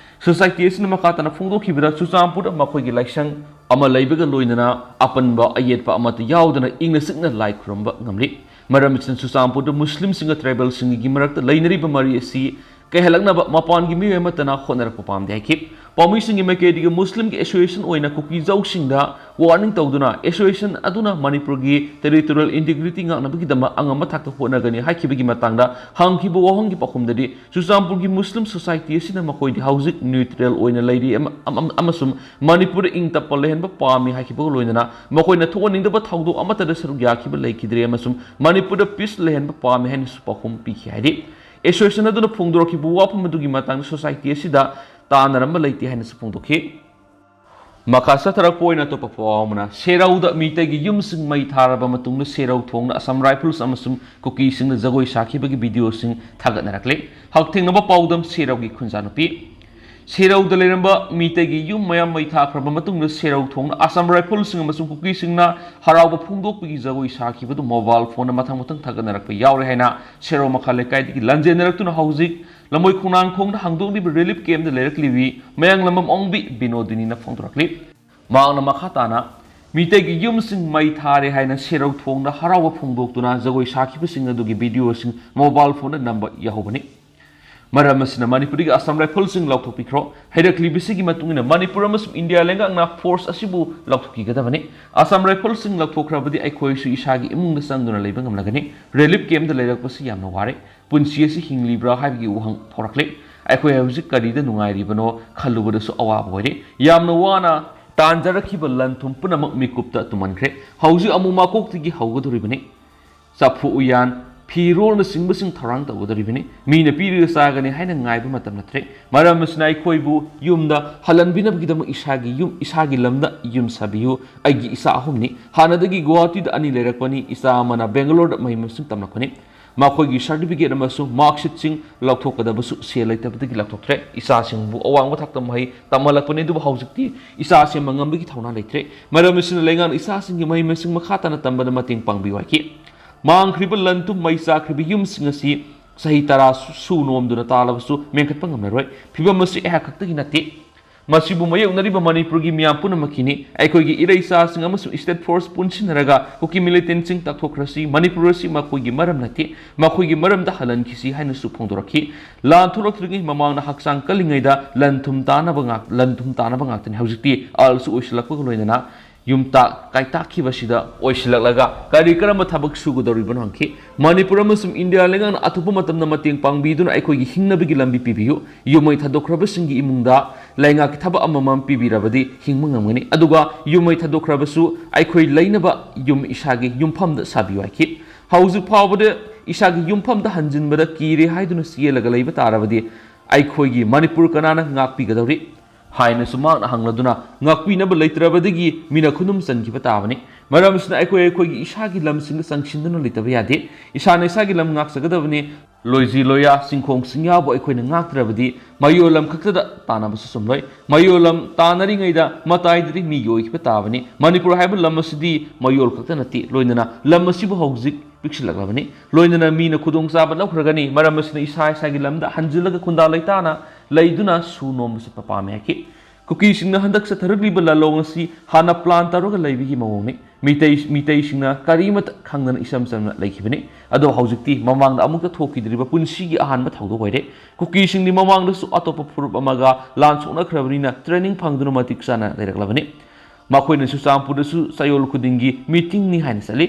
ꯁꯣꯁꯥꯏꯇꯤ ꯑꯁꯤꯅ ꯃꯈꯥ ꯇꯥꯅ ꯐꯣꯡꯗꯣꯛꯈꯤꯕꯗ ꯆꯨꯔꯆꯥꯟꯄꯨꯔꯗ ꯃꯈꯣꯏꯒꯤ ꯂꯥꯏꯁꯪ ꯑꯃ ꯂꯩꯕꯒ ꯂꯣꯏꯅꯅ ꯑꯄꯟꯕ ꯑꯌꯦꯠꯄ ꯑꯃꯠꯇ ꯌꯥꯎꯗꯅ ꯏꯪꯅ ꯆꯤꯛꯅ ꯂꯥꯏ ꯈꯨꯔꯨꯝꯕ ꯉꯝꯂꯤ꯫ ꯃꯔꯝ ꯑꯁꯤꯅ ꯆꯨꯔꯆꯥꯟꯄꯨꯔꯗ ꯃꯨꯁꯂꯤꯝꯁꯤꯡꯒ ꯇ꯭ꯔꯥꯏꯕꯦꯜꯁꯤꯡꯒꯤ ꯃꯔꯛꯇ ꯂꯩꯅꯔꯤꯕ ꯃꯔꯤ ꯑꯁꯤ ꯀꯥꯏꯍꯜꯂꯛꯅꯕ ꯃꯄꯥꯟꯒꯤ ꯃꯤꯑꯣꯏ ꯑꯃꯠꯇꯅ ꯍꯣꯠꯅꯔꯛꯄ ꯄꯥꯝꯗꯦ ꯍꯥꯏꯈꯤ꯫ ꯄꯥꯎꯃꯤꯁꯤꯡꯒꯤ ꯃꯥꯏꯀꯩꯗꯒꯤ ꯃꯨꯁꯂꯤꯝꯒꯤ ꯑꯦꯁꯣꯁꯤꯌꯦꯁꯟ ꯑꯣꯏꯅ ꯀꯨꯀꯤ ꯖꯧꯁꯤꯡꯗ ꯋꯥꯔꯅꯤꯡ ꯇꯧꯗꯨꯅ ꯑꯦꯁꯣꯁꯤꯌꯦꯁꯟ ꯑꯗꯨꯅ ꯃꯅꯤꯄꯨꯔꯒꯤ ꯇꯦꯔꯤꯇꯣꯔꯤꯌꯦꯜ ꯏꯟꯇꯤꯒ꯭ꯔꯤꯇꯤ ꯉꯥꯛꯅꯕꯒꯤꯗꯃꯛ ꯑꯉꯝꯕ ꯊꯥꯛꯇ ꯍꯣꯠꯅꯒꯅꯤ ꯍꯥꯏꯈꯤꯕꯒꯤ ꯃꯇꯥꯡꯗ ꯍꯪꯈꯤꯕ ꯋꯥꯍꯪꯒꯤ ꯄꯥꯎꯈꯨꯝꯗꯗꯤ ꯆꯨꯔꯆꯥꯟꯄꯨꯔꯒꯤ ꯃꯨꯁꯂꯤꯝ ꯁꯣꯁꯥꯏꯇꯤ ꯑꯁꯤꯅ ꯃꯈꯣꯏꯗꯤ ꯍꯧꯖꯤꯛ ꯅ꯭ꯌꯨꯇ꯭ꯔꯦꯜ ꯑꯣꯏꯅ ꯂꯩꯔꯤ ꯑꯃ-, ꯑꯃ-, ꯑꯃꯁꯨꯡ ꯃꯅꯤꯄꯨꯔꯗ ꯏꯪ ꯇꯞꯄ ꯂꯩꯍꯟꯕ ꯄꯥꯝꯃꯤ ꯍꯥꯏꯈꯤꯕꯒ ꯂꯣꯏꯅꯅ ꯃꯈꯣꯏꯅ ꯊꯣꯛꯍꯟꯅꯤꯡꯗꯕ ꯊꯧꯗꯣꯛ ꯑꯃꯠꯇꯗ ꯁꯔꯨꯛ ꯌꯥꯈꯤꯕ ꯂꯩꯈꯤꯗ꯭ꯔꯦ ꯑꯃꯁꯨꯡ ꯃꯅꯤꯄꯨꯔꯗ ꯄꯤꯁ ꯂꯩꯍꯟꯕ ꯄꯥꯝꯃꯤ ꯍꯥꯏꯅꯁꯨ ꯄꯥꯎꯈꯨꯝ ꯄꯤꯈꯤ ꯍꯥꯏꯔꯤ꯫ ꯑꯦꯁꯣꯁꯤꯌꯦꯁꯟ ꯑꯗꯨꯅ ꯐꯣꯡꯗꯣꯔꯛꯈꯤꯕ ꯋꯥꯐꯝ ꯑꯗꯨꯒꯤ ꯃꯇꯥꯡꯗ ꯁꯣꯁꯥꯏꯇꯤ ꯑꯁꯤꯗ ꯇꯥꯟꯅꯔꯝꯕ ꯂꯩꯇꯦ ꯍꯥꯏꯅꯁꯨ ꯐꯣꯡꯗꯣꯛꯈꯤ꯫ ꯃꯈꯥ ꯆꯠꯊꯔꯛꯄ ꯑꯣꯏꯅ ꯑꯇꯣꯞꯄ ꯄꯥꯎ ꯑꯃꯅ, ꯁꯦꯔꯧꯗ ꯃꯤꯇꯩꯒꯤ ꯌꯨꯝꯁꯤꯡ ꯃꯩ ꯊꯥꯔꯕ ꯃꯇꯨꯡꯗ ꯁꯦꯔꯧ ꯊꯣꯡꯅ ꯑꯁꯥꯝ ꯔꯥꯏꯐꯜꯁ ꯑꯃꯁꯨꯡ ꯀꯨꯀꯤꯁꯤꯡꯅ ꯖꯒꯣꯏ ꯁꯥꯈꯤꯕꯒꯤ ꯚꯤꯗꯤꯑꯣꯁꯤꯡ ꯊꯥꯒꯠꯅꯔꯛꯂꯦ꯫ ꯍꯛꯊꯦꯡꯅꯕ ꯄꯥꯎꯗꯝ ꯁꯦꯔꯧꯒꯤ ꯈꯨꯟꯖꯥ ꯅꯨꯄꯤ꯫ ꯁꯦꯔꯧꯗ ꯂꯩꯔꯝꯕ ꯃꯤꯇꯩꯒꯤ ꯌꯨꯝ ꯃꯌꯥꯝ ꯃꯩ ꯊꯥꯈ꯭ꯔꯕ ꯃꯇꯨꯡꯗ ꯁꯦꯔꯧ ꯊꯣꯡꯅ ꯑꯁꯥꯝ ꯔꯥꯏꯐꯜꯁꯤꯡ ꯑꯃꯁꯨꯡ ꯀꯨꯀꯤꯁꯤꯡꯅ ꯍꯔꯥꯎꯕ ꯐꯣꯡꯗꯣꯛꯄꯒꯤ ꯖꯒꯣꯏ ꯁꯥꯈꯤꯕꯗꯨ ꯃꯣꯕꯥꯏꯜ ꯐꯣꯟꯗ ꯃꯊꯪ ꯃꯊꯪ ꯊꯥꯒꯠꯅꯔꯛꯄ ꯌꯥꯎꯔꯦ ꯍꯥꯏꯅ ꯁꯦꯔꯧ ꯃꯈꯥ ꯂꯩꯀꯥꯏꯗꯒꯤ ꯂꯥꯟꯖꯦꯟꯅꯔꯛꯇꯨꯅ ꯍꯧꯖꯤꯛ ꯂꯝꯕꯣꯏ ꯈꯣꯡꯅꯥꯡ ꯈꯣꯡꯗ ꯍꯥꯡꯗꯣꯛꯂꯤꯕ ꯔꯤꯂꯤꯐ ꯀꯦꯝꯗ ꯂꯩꯔꯛꯂꯤꯕꯤ ꯃꯌꯥꯡꯂꯝꯕꯝ ꯑꯣꯡꯕꯤ ꯕꯤꯅꯣꯗꯤꯅꯤꯅ ꯐꯣꯡꯗꯣꯔꯛꯂꯤ꯫ ꯃꯍꯥꯛꯅ ꯃꯈꯥ ꯇꯥꯅ ꯃꯤꯇꯩꯒꯤ ꯌꯨꯝꯁꯤꯡ ꯃꯩ ꯊꯥꯔꯦ ꯍꯥꯏꯅ ꯁꯦꯔꯧ ꯊꯣꯡꯗ ꯍꯔꯥꯎꯕ ꯐꯣꯡꯗꯣꯛꯇꯨꯅ ꯖꯒꯣꯏ ꯁꯥꯈꯤꯕꯁꯤꯡ ꯑꯗꯨꯒꯤ ꯚꯤꯗꯤꯑꯣꯁꯤꯡ ꯃꯣꯕꯥꯏꯜ ꯐꯣꯟꯗ ꯅꯝꯕ ꯌꯥꯍꯧꯕꯅꯤ꯫ ꯃꯔꯝ ꯑꯁꯤꯅ ꯃꯅꯤꯄꯨꯔꯗꯒꯤ ꯑꯁꯥꯝ ꯔꯥꯏꯐꯜꯁꯤꯡ ꯂꯧꯊꯣꯛꯄꯤꯈ꯭ꯔꯣ꯫ ꯍꯩꯔꯛꯂꯤꯕꯁꯤꯒꯤ ꯃꯇꯨꯡ ꯏꯟꯅ ꯃꯅꯤꯄꯨꯔ ꯑꯃꯁꯨꯡ ꯏꯟꯗꯤꯌꯥ ꯂꯩꯉꯥꯛꯅ ꯐꯣꯔꯁ ꯑꯁꯤꯕꯨ ꯂꯧꯊꯣꯛꯈꯤꯒꯗꯕꯅꯤ꯫ ꯑꯁꯥꯝ ꯔꯥꯏꯐꯜꯁꯤꯡ ꯂꯧꯊꯣꯛꯈ꯭ꯔꯕꯗꯤ ꯑꯩꯈꯣꯏꯁꯨ ꯏꯁꯥꯒꯤ ꯏꯃꯨꯡꯗ ꯆꯪꯗꯨꯅ ꯂꯩꯕ ꯉꯝꯂꯒꯅꯤ꯫ ꯔꯤꯂꯤꯐ ꯀꯦꯝꯗ ꯂꯩꯔꯛꯄꯁꯤ ꯌꯥꯝꯅ ꯋꯥꯔꯦ꯫ ꯄꯨꯟꯁꯤ ꯑꯁꯤ ꯍꯤꯡꯂꯤꯕ꯭ꯔꯥ ꯍꯥꯏꯕꯒꯤ ꯋꯥꯍꯪ ꯊꯣꯔꯛꯂꯦ꯫ ꯑꯩꯈꯣꯏ ꯍꯧꯖꯤꯛ ꯀꯔꯤꯗ ꯅꯨꯡꯉꯥꯏꯔꯤꯕꯅꯣ ꯈꯜꯂꯨꯕꯗꯁꯨ ꯑꯋꯥꯕ ꯑꯣꯏꯔꯦ꯫ ꯌꯥꯝꯅ ꯋꯥꯅ ꯇꯥꯟꯖꯔꯛꯈꯤꯕ ꯂꯟ ꯊꯨꯝ ꯄꯨꯝꯅꯃꯛ ꯃꯤꯀꯨꯞꯇ ꯇꯨꯝꯍꯟꯈ꯭ꯔꯦ꯫ ꯍꯧꯖꯤꯛ ꯑꯃꯨꯛ ꯃꯀꯣꯛꯇꯒꯤ ꯍꯧꯒꯗꯧꯔꯤꯕꯅꯤ꯫ ꯆꯐꯨ ꯎꯌꯥꯟ, ꯐꯤꯔꯣꯜꯅꯆꯤꯡꯕꯁꯤꯡ ꯊꯧꯔꯥꯡ ꯇꯧꯒꯗꯧꯔꯤꯕꯅꯤ꯫ ꯃꯤꯅ ꯄꯤꯔꯒ ꯆꯥꯒꯅꯤ ꯍꯥꯏꯅ ꯉꯥꯏꯕ ꯃꯇꯝ ꯅꯠꯇ꯭ꯔꯦ꯫ ꯃꯔꯝ ꯑꯁꯤꯅ ꯑꯩꯈꯣꯏꯕꯨ ꯌꯨꯝꯗ ꯍꯜꯍꯟꯕꯤꯅꯕꯒꯤꯗꯃꯛ ꯏꯁꯥꯒꯤ ꯌꯨꯝ, ꯏꯁꯥꯒꯤ ꯂꯝꯗ ꯌꯨꯝ ꯁꯥꯕꯤꯌꯨ꯫ ꯑꯩꯒꯤ ꯏꯆꯥ ꯑꯍꯨꯝꯅꯤ꯫ ꯍꯥꯟꯅꯗꯒꯤ ꯒꯨꯋꯥꯍꯥꯇꯤꯗ ꯑꯅꯤ ꯂꯩꯔꯛꯄꯅꯤ꯫ ꯏꯆꯥ ꯑꯃꯅ ꯕꯦꯡꯒꯂꯣꯔꯗ ꯃꯍꯩ ꯃꯁꯤꯡ ꯇꯝꯂꯛꯄꯅꯤ꯫ ꯃꯈꯣꯏꯒꯤ ꯁꯥꯔꯇꯤꯐꯤꯀꯦꯠ ꯑꯃꯁꯨꯡ ꯃꯥꯔꯛꯁꯤꯠꯁꯤꯡ ꯂꯧꯊꯣꯛꯀꯗꯕꯁꯨ ꯁꯦꯜ ꯂꯩꯇꯕꯗꯒꯤ ꯂꯧꯊꯣꯛꯇ꯭ꯔꯦ꯫ ꯏꯆꯥꯁꯤꯡꯕꯨ ꯑꯋꯥꯡꯕ ꯊꯥꯛꯇ ꯃꯍꯩ ꯇꯝꯍꯜꯂꯛꯄꯅꯤ, ꯑꯗꯨꯕꯨ ꯍꯧꯖꯤꯛꯇꯤ ꯏꯆꯥ ꯁꯦꯝꯕ ꯉꯝꯕꯒꯤ ꯊꯧꯅꯥ ꯂꯩꯇ꯭ꯔꯦ꯫ ꯃꯔꯝ ꯑꯁꯤꯅ ꯂꯩꯉꯥꯛꯅ ꯏꯆꯥꯁꯤꯡꯒꯤ ꯃꯍꯩ ꯃꯁꯤꯡ ꯃꯈꯥ ꯇꯥꯅ ꯇꯝꯕꯗ ꯃꯇꯦꯡ ꯄꯥꯡꯕꯤꯌꯨ ꯍꯥꯏꯈꯤ꯫ ꯃꯥꯡꯈ꯭ꯔꯤꯕ ꯂꯟ ꯊꯨꯝ ꯃꯩ ꯆꯥꯛꯈ꯭ꯔꯤꯕ ꯌꯨꯝꯁꯤꯡ ꯑꯁꯤ ꯆꯍꯤ ꯇꯔꯥ ꯁꯨ ꯅꯣꯝꯗꯨꯅ ꯇꯥꯜꯂꯕꯁꯨ ꯃꯦꯟꯈꯠꯄ ꯉꯝꯂꯔꯣꯏ꯫ ꯐꯤꯕꯝ ꯑꯁꯤ ꯑꯩꯍꯥꯛ ꯈꯛꯇꯒꯤ ꯅꯠꯇꯦ꯫ ꯃꯁꯤꯕꯨ ꯃꯥꯌꯣꯛꯅꯔꯤꯕ ꯃꯅꯤꯄꯨꯔꯒꯤ ꯃꯤꯌꯥꯝ ꯄꯨꯝꯅꯃꯛꯀꯤꯅꯤ꯫ ꯑꯩꯈꯣꯏꯒꯤ ꯏꯔꯩꯆꯥꯁꯤꯡ ꯑꯃꯁꯨꯡ ꯁ꯭ꯇꯦꯠ ꯐꯣꯔꯁ ꯄꯨꯟꯁꯤꯟꯅꯔꯒ ꯀꯨꯀꯤ ꯃꯤꯂꯤꯇꯦꯟꯠꯁꯤꯡ ꯇꯛꯊꯣꯛꯈ꯭ꯔꯁꯤ꯫ ꯃꯅꯤꯄꯨꯔ ꯑꯁꯤ ꯃꯈꯣꯏꯒꯤ ꯃꯔꯝ ꯅꯠꯇꯦ꯫ ꯃꯈꯣꯏꯒꯤ ꯃꯔꯝꯗ ꯍꯜꯍꯟꯈꯤꯁꯤ ꯍꯥꯏꯅꯁꯨ ꯐꯣꯡꯗꯣꯔꯛꯈꯤ꯫ ꯂꯥꯟ ꯊꯣꯛꯂꯛꯇ꯭ꯔꯤꯉꯩ ꯃꯃꯥꯡꯗ ꯍꯛꯆꯥꯡ ꯀꯜꯂꯤꯉꯩꯗ ꯂꯟ ꯊꯨꯝ ꯇꯥꯅꯕ ꯉꯥꯛ-, ꯂꯟ ꯊꯨꯝ ꯇꯥꯅꯕ ꯉꯥꯛꯇꯅꯤ꯫ ꯍꯧꯖꯤꯛꯇꯤ ꯑꯍꯜꯁꯨ ꯑꯣꯏꯁꯤꯜꯂꯛꯄꯒ ꯂꯣꯏꯅꯅ ꯌꯨꯝꯇꯥꯛ ꯀꯥꯏꯇꯥꯛꯈꯤꯕꯁꯤꯗ ꯑꯣꯏꯁꯤꯜꯂꯛꯂꯒ ꯀꯔꯤ ꯀꯔꯝꯕ ꯊꯕꯛ ꯁꯨꯒꯗꯧꯔꯤꯕꯅꯣ ꯍꯪꯈꯤ꯫ ꯃꯅꯤꯄꯨꯔ ꯑꯃꯁꯨꯡ ꯏꯟꯗꯤꯌꯥ ꯂꯩꯉꯥꯛꯅ ꯑꯊꯨꯕ ꯃꯇꯝꯗ ꯃꯇꯦꯡ ꯄꯥꯡꯕꯤꯗꯨꯅ ꯑꯩꯈꯣꯏꯒꯤ ꯍꯤꯡꯅꯕꯒꯤ ꯂꯝꯕꯤ ꯄꯤꯕꯤꯌꯨ꯫ ꯌꯨꯝ ꯃꯩ ꯊꯥꯗꯣꯛꯈ꯭ꯔꯕꯁꯤꯡꯒꯤ ꯏꯃꯨꯡꯗ ꯂꯩꯉꯥꯛꯀꯤ ꯊꯕꯛ ꯑꯃꯃꯝ ꯄꯤꯕꯤꯔꯕꯗꯤ ꯍꯤꯡꯕ ꯉꯝꯒꯅꯤ꯫ ꯑꯗꯨꯒ ꯌꯨꯝ ꯃꯩ ꯊꯥꯗꯣꯛꯈ꯭ꯔꯕꯁꯨ ꯑꯩꯈꯣꯏ ꯂꯩꯅꯕ ꯌꯨꯝ ꯏꯁꯥꯒꯤ ꯌꯨꯝꯐꯝꯗ ꯁꯥꯕꯤꯌꯨ ꯍꯥꯏꯈꯤ꯫ ꯍꯧꯖꯤꯛ ꯐꯥꯎꯕꯗ ꯏꯁꯥꯒꯤ ꯌꯨꯝꯐꯝꯗ ꯍꯟꯖꯤꯟꯕꯗ ꯀꯤꯔꯦ ꯍꯥꯏꯗꯨꯅ ꯆꯦꯜꯂꯒ ꯂꯩꯕ ꯇꯥꯔꯕꯗꯤ ꯑꯩꯈꯣꯏꯒꯤ ꯃꯅꯤꯄꯨꯔ ꯀꯅꯥꯅ ꯉꯥꯛꯄꯤꯒꯗꯧꯔꯤ? ꯍꯥꯏꯅꯁꯨ ꯃꯍꯥꯛꯅ ꯍꯪꯂꯗꯨꯅ ꯉꯥꯛꯄꯤꯅꯕ ꯂꯩꯇ꯭ꯔꯕꯗꯒꯤ ꯃꯤꯅ ꯈꯨꯗꯨꯝ ꯆꯟꯈꯤꯕ ꯇꯥꯕꯅꯤ꯫ ꯃꯔꯝ ꯑꯁꯤꯅ ꯑꯩꯈꯣꯏ ꯑꯩꯈꯣꯏꯒꯤ ꯏꯁꯥꯒꯤ ꯂꯝꯁꯤꯡꯗ ꯆꯪꯁꯤꯟꯗꯨꯅ ꯂꯩꯇꯕ ꯌꯥꯗꯦ꯫ ꯏꯁꯥꯅ ꯏꯁꯥꯒꯤ ꯂꯝ ꯉꯥꯛꯆꯒꯗꯕꯅꯤ꯫ ꯂꯣꯏꯖꯤ ꯂꯣꯏꯌꯥ, ꯆꯤꯡꯈꯣꯡ ꯆꯤꯡꯌꯥꯕꯨ ꯑꯩꯈꯣꯏꯅ ꯉꯥꯛꯇ꯭ꯔꯕꯗꯤ ꯃꯌꯣꯜ ꯂꯝ ꯈꯛꯇꯗ ꯇꯥꯟꯅꯕꯁꯨ ꯆꯨꯝꯂꯣꯏ꯫ ꯃꯌꯣꯜ ꯂꯝ ꯇꯥꯟꯅꯔꯤꯉꯩꯗ ꯃꯇꯥꯏꯗꯗꯤ ꯃꯤꯒꯤ ꯑꯣꯏꯈꯤꯕ ꯇꯥꯕꯅꯤ꯫ ꯃꯅꯤꯄꯨꯔ ꯍꯥꯏꯕ ꯂꯝ ꯑꯁꯤꯗꯤ ꯃꯌꯣꯜ ꯈꯛꯇ ꯅꯠꯇꯦ, ꯂꯣꯏꯅꯅ ꯂꯝ ꯑꯁꯤꯕꯨ ꯍꯧꯖꯤꯛ ꯄꯤꯛꯁꯤꯜꯂꯛꯂꯕꯅꯤ꯫ ꯂꯣꯏꯅꯅ ꯃꯤꯅ ꯈꯨꯗꯣꯡꯆꯥꯕ ꯂꯧꯈ꯭ꯔꯒꯅꯤ꯫ ꯃꯔꯝ ꯑꯁꯤꯅ ꯏꯁꯥ ꯏꯁꯥꯒꯤ ꯂꯝꯗ ꯍꯟꯖꯤꯜꯂꯒ ꯈꯨꯟꯗꯥ ꯂꯩꯇꯥꯅ ꯂꯩꯗꯨꯅ ꯁꯨ ꯅꯣꯝꯕ ꯆꯠꯄ ꯄꯥꯝꯃꯤ ꯍꯥꯏꯈꯤ꯫ ꯀꯨꯀꯤꯁꯤꯡꯅ ꯍꯟꯗꯛ ꯆꯠꯊꯔꯛꯂꯤꯕ ꯂꯥꯂꯣꯡ ꯑꯁꯤ ꯍꯥꯟꯅ ꯄ꯭ꯂꯥꯟ ꯇꯧꯔꯒ ꯂꯩꯕꯒꯤ ꯃꯑꯣꯡꯅꯤ꯫ ꯃꯤꯇꯩ, ꯃꯤꯇꯩꯁꯤꯡꯅ ꯀꯔꯤꯃꯠꯇ ꯈꯪꯗꯅ ꯏꯆꯝ ꯆꯝꯅ ꯂꯩꯈꯤꯕꯅꯤ꯫ ꯑꯗꯣ ꯍꯧꯖꯤꯛꯇꯤ ꯃꯃꯥꯡꯗ ꯑꯃꯨꯛꯇ ꯊꯣꯛꯈꯤꯗ꯭ꯔꯤꯕ ꯄꯨꯟꯁꯤꯒꯤ ꯑꯍꯥꯟꯕ ꯊꯧꯗꯣꯛ ꯑꯣꯏꯔꯦ꯫ ꯀꯨꯀꯤꯁꯤꯡꯗꯤ ꯃꯃꯥꯡꯗꯁꯨ ꯑꯇꯣꯞꯄ ꯐꯨꯔꯨꯞ ꯑꯃꯒ ꯂꯥꯟ ꯁꯣꯛꯅꯈ꯭ꯔꯕꯅꯤꯅ ꯇ꯭ꯔꯦꯅꯤꯡ ꯐꯪꯗꯨꯅ ꯃꯇꯤꯛ ꯆꯥꯅ ꯂꯩꯔꯛꯂꯕꯅꯤ꯫ ꯃꯈꯣꯏꯅ ꯆꯨꯔꯆꯥꯟꯄꯨꯔꯗꯁꯨ ꯆꯌꯣꯜ ꯈꯨꯗꯤꯡꯒꯤ ꯃꯤꯇꯤꯡꯅꯤ ꯍꯥꯏꯅ ꯆꯠꯂꯤ꯫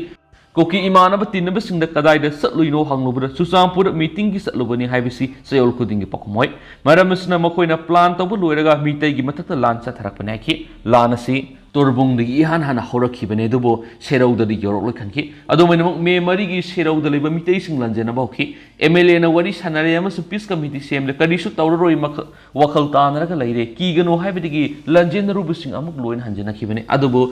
ꯀꯨꯀꯤ ꯏꯃꯥꯟꯅꯕ ꯇꯤꯟꯅꯕꯁꯤꯡꯗ ꯀꯗꯥꯏꯗ ꯆꯠꯂꯨꯏꯅꯣ ꯍꯪꯂꯨꯕꯗ ꯆꯨꯔꯆꯥꯟꯄꯨꯔꯗ ꯃꯤꯇꯤꯡꯒꯤ ꯆꯠꯂꯨꯕꯅꯤ ꯍꯥꯏꯕꯁꯤ ꯆꯌꯣꯜ ꯈꯨꯗꯤꯡꯒꯤ ꯄꯥꯎꯈꯨꯝ ꯑꯣꯏ꯫ ꯃꯔꯝ ꯑꯁꯤꯅ ꯃꯈꯣꯏꯅ ꯄ꯭ꯂꯥꯟ ꯇꯧꯕ ꯂꯣꯏꯔꯒ ꯃꯤꯇꯩꯒꯤ ꯃꯊꯛꯇ ꯂꯥꯟ ꯆꯠꯊꯔꯛꯄꯅꯤ ꯍꯥꯏꯈꯤ꯫ ꯂꯥꯟ ꯑꯁꯤ ꯇꯣꯔꯕꯨꯡꯗꯒꯤ ꯏꯍꯥꯟ ꯍꯥꯟꯅ ꯍꯧꯔꯛꯈꯤꯕꯅꯤ, ꯑꯗꯨꯕꯨ ꯁꯦꯔꯧꯗꯗꯤ ꯌꯧꯔꯛꯂꯣꯏ ꯈꯟꯈꯤ꯫ ꯑꯗꯨꯝ ꯑꯣꯏꯅꯃꯛ, ꯃꯦ ꯃꯔꯤꯒꯤ ꯁꯦꯔꯧꯗ ꯂꯩꯕ ꯃꯤꯇꯩꯁꯤꯡ ꯂꯥꯟꯖꯦꯟꯅꯕ ꯍꯧꯈꯤ꯫ ꯑꯦꯝ ꯑꯦꯜ ꯑꯦꯅ ꯋꯥꯔꯤ ꯁꯥꯟꯅꯔꯦ ꯑꯃꯁꯨꯡ ꯄꯤꯁ ꯀꯃꯤꯇꯤ ꯁꯦꯝꯂꯦ, ꯀꯔꯤꯁꯨ ꯇꯧꯔꯔꯣꯏ, ꯃꯈ-, ꯋꯥꯈꯜ ꯇꯥꯅꯔꯒ ꯂꯩꯔꯦ, ꯀꯤꯒꯅꯨ ꯍꯥꯏꯕꯗꯒꯤ ꯂꯥꯟꯖꯦꯟꯅꯔꯨꯕꯁꯤꯡ ꯑꯃꯨꯛ ꯂꯣꯏꯅ ꯍꯟꯖꯤꯟꯅꯈꯤꯕꯅꯤ꯫ ꯑꯗꯨꯕꯨ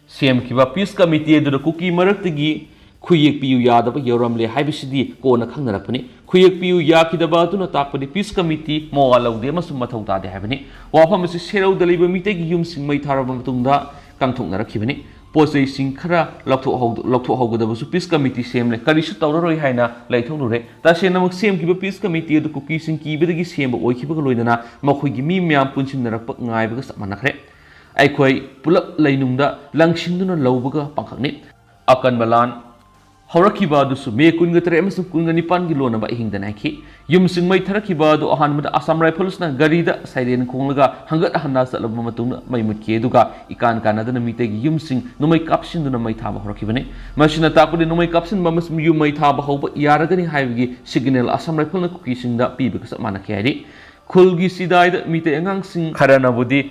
ꯁꯦꯝꯈꯤꯕ ꯄꯤꯁ ꯀꯃꯤꯇꯤ ꯑꯗꯨꯗ ꯀꯨꯀꯤ ꯃꯔꯛꯇꯒꯤ ꯈꯨꯌꯦꯛ ꯄꯤꯌꯨ ꯌꯥꯗꯕ ꯌꯧꯔꯝꯂꯦ ꯍꯥꯏꯕꯁꯤꯗꯤ ꯀꯣꯟꯅ ꯈꯪꯅꯔꯛꯄꯅꯤ꯫ ꯈꯨꯌꯦꯛ ꯄꯤꯌꯨ ꯌꯥꯈꯤꯗꯕ ꯑꯗꯨꯅ ꯇꯥꯛꯄꯗꯤ ꯄꯤꯁ ꯀꯃꯤꯇꯤ ꯃꯋꯥ ꯂꯧꯗꯦ ꯑꯃꯁꯨꯡ ꯃꯊꯧ ꯇꯥꯗꯦ ꯍꯥꯏꯕꯅꯤ꯫ ꯋꯥꯐꯝ ꯑꯁꯤ ꯁꯦꯔꯧꯗ ꯂꯩꯕ ꯃꯤꯇꯩꯒꯤ ꯌꯨꯝꯁꯤꯡ ꯃꯩ ꯊꯥꯔꯕ ꯃꯇꯨꯡꯗ ꯀꯥꯡꯊꯣꯛꯅꯔꯛꯈꯤꯕꯅꯤ꯫ ꯄꯣꯠ ꯆꯩꯁꯤꯡ ꯈꯔ ꯂꯧꯊꯣꯛꯍꯧ-, ꯂꯧꯊꯣꯛꯍꯧꯒꯗꯕꯁꯨ ꯄꯤꯁ ꯀꯃꯤꯇꯤ ꯁꯦꯝꯂꯦ, ꯀꯔꯤꯁꯨ ꯇꯧꯔꯔꯣꯏ ꯍꯥꯏꯅ ꯂꯩꯊꯣꯛꯂꯨꯔꯦ꯫ ꯇꯁꯦꯡꯅꯃꯛ ꯁꯦꯝꯈꯤꯕ ꯄꯤꯁ ꯀꯃꯤꯇꯤ ꯑꯗꯨ ꯀꯨꯀꯤꯁꯤꯡ ꯀꯤꯕꯗꯒꯤ ꯁꯦꯝꯕ ꯑꯣꯏꯈꯤꯕꯒ ꯂꯣꯏꯅꯅ ꯃꯈꯣꯏꯒꯤ ꯃꯤ ꯃꯌꯥꯝ ꯄꯨꯟꯁꯤꯟꯅꯔꯛꯄ ꯉꯥꯏꯕꯒ ꯆꯞ ꯃꯥꯟꯅꯈ꯭ꯔꯦ꯫ ꯑꯩꯈꯣꯏ ꯄꯨꯂꯞ ꯂꯩꯅꯨꯡꯗ ꯂꯪꯁꯤꯟꯗꯨꯅ ꯂꯧꯕꯒ ꯄꯥꯡꯈꯛꯅꯤ꯫ ꯑꯀꯟꯕ ꯂꯥꯟ ꯍꯧꯔꯛꯈꯤꯕ ꯑꯗꯨꯁꯨ ꯃꯦ ꯀꯨꯟꯒ ꯇꯔꯦꯠ ꯑꯃꯁꯨꯡ ꯀꯨꯟꯒ ꯅꯤꯄꯥꯟꯒꯤ ꯂꯣꯟꯅꯕ ꯑꯍꯤꯡꯗ ꯅꯥꯏꯈꯤ꯫ ꯌꯨꯝꯁꯤꯡ ꯃꯩ ꯊꯥꯔꯛꯈꯤꯕ ꯑꯗꯨ ꯑꯍꯥꯟꯕꯗ ꯑꯁꯥꯝ ꯔꯥꯏꯐꯜꯁꯅ ꯒꯥꯔꯤꯗ ꯁꯥꯏꯔꯦꯟ ꯈꯣꯡꯂꯒ ꯍꯪꯒꯠ ꯍꯟꯗ ꯆꯠꯂꯕ ꯃꯇꯨꯡꯗ ꯃꯩ ꯃꯨꯠꯈꯤ, ꯑꯗꯨꯒ ꯏꯀꯥꯟ ꯀꯥꯟꯅꯗꯅ ꯃꯤꯇꯩꯒꯤ ꯌꯨꯝꯁꯤꯡ ꯅꯣꯡꯃꯩ ꯀꯥꯞꯁꯤꯟꯗꯨꯅ ꯃꯩ ꯊꯥꯕ ꯍꯧꯔꯛꯈꯤꯕꯅꯤ꯫ ꯃꯁꯤꯅ ꯇꯥꯛꯄꯗꯤ ꯅꯣꯡꯃꯩ ꯀꯥꯞꯁꯤꯟꯕ ꯑꯃꯁꯨꯡ ꯌꯨꯝ ꯃꯩ ꯊꯥꯕ ꯍꯧꯕ ꯌꯥꯔꯒꯅꯤ ꯍꯥꯏꯕꯒꯤ ꯁꯤꯒꯅꯦꯜ ꯑꯁꯥꯝ ꯔꯥꯏꯐꯜꯅ ꯀꯨꯀꯤꯁꯤꯡꯗ ꯄꯤꯕꯒ ꯆꯞ ꯃꯥꯟꯅꯈꯤ ꯍꯥꯏꯔꯤ꯫ ꯈꯨꯜꯒꯤ ꯆꯤꯗꯥꯏꯗ ꯃꯤꯇꯩ ꯑꯉꯥꯡꯁꯤꯡ ꯈꯔꯅꯕꯨꯗꯤ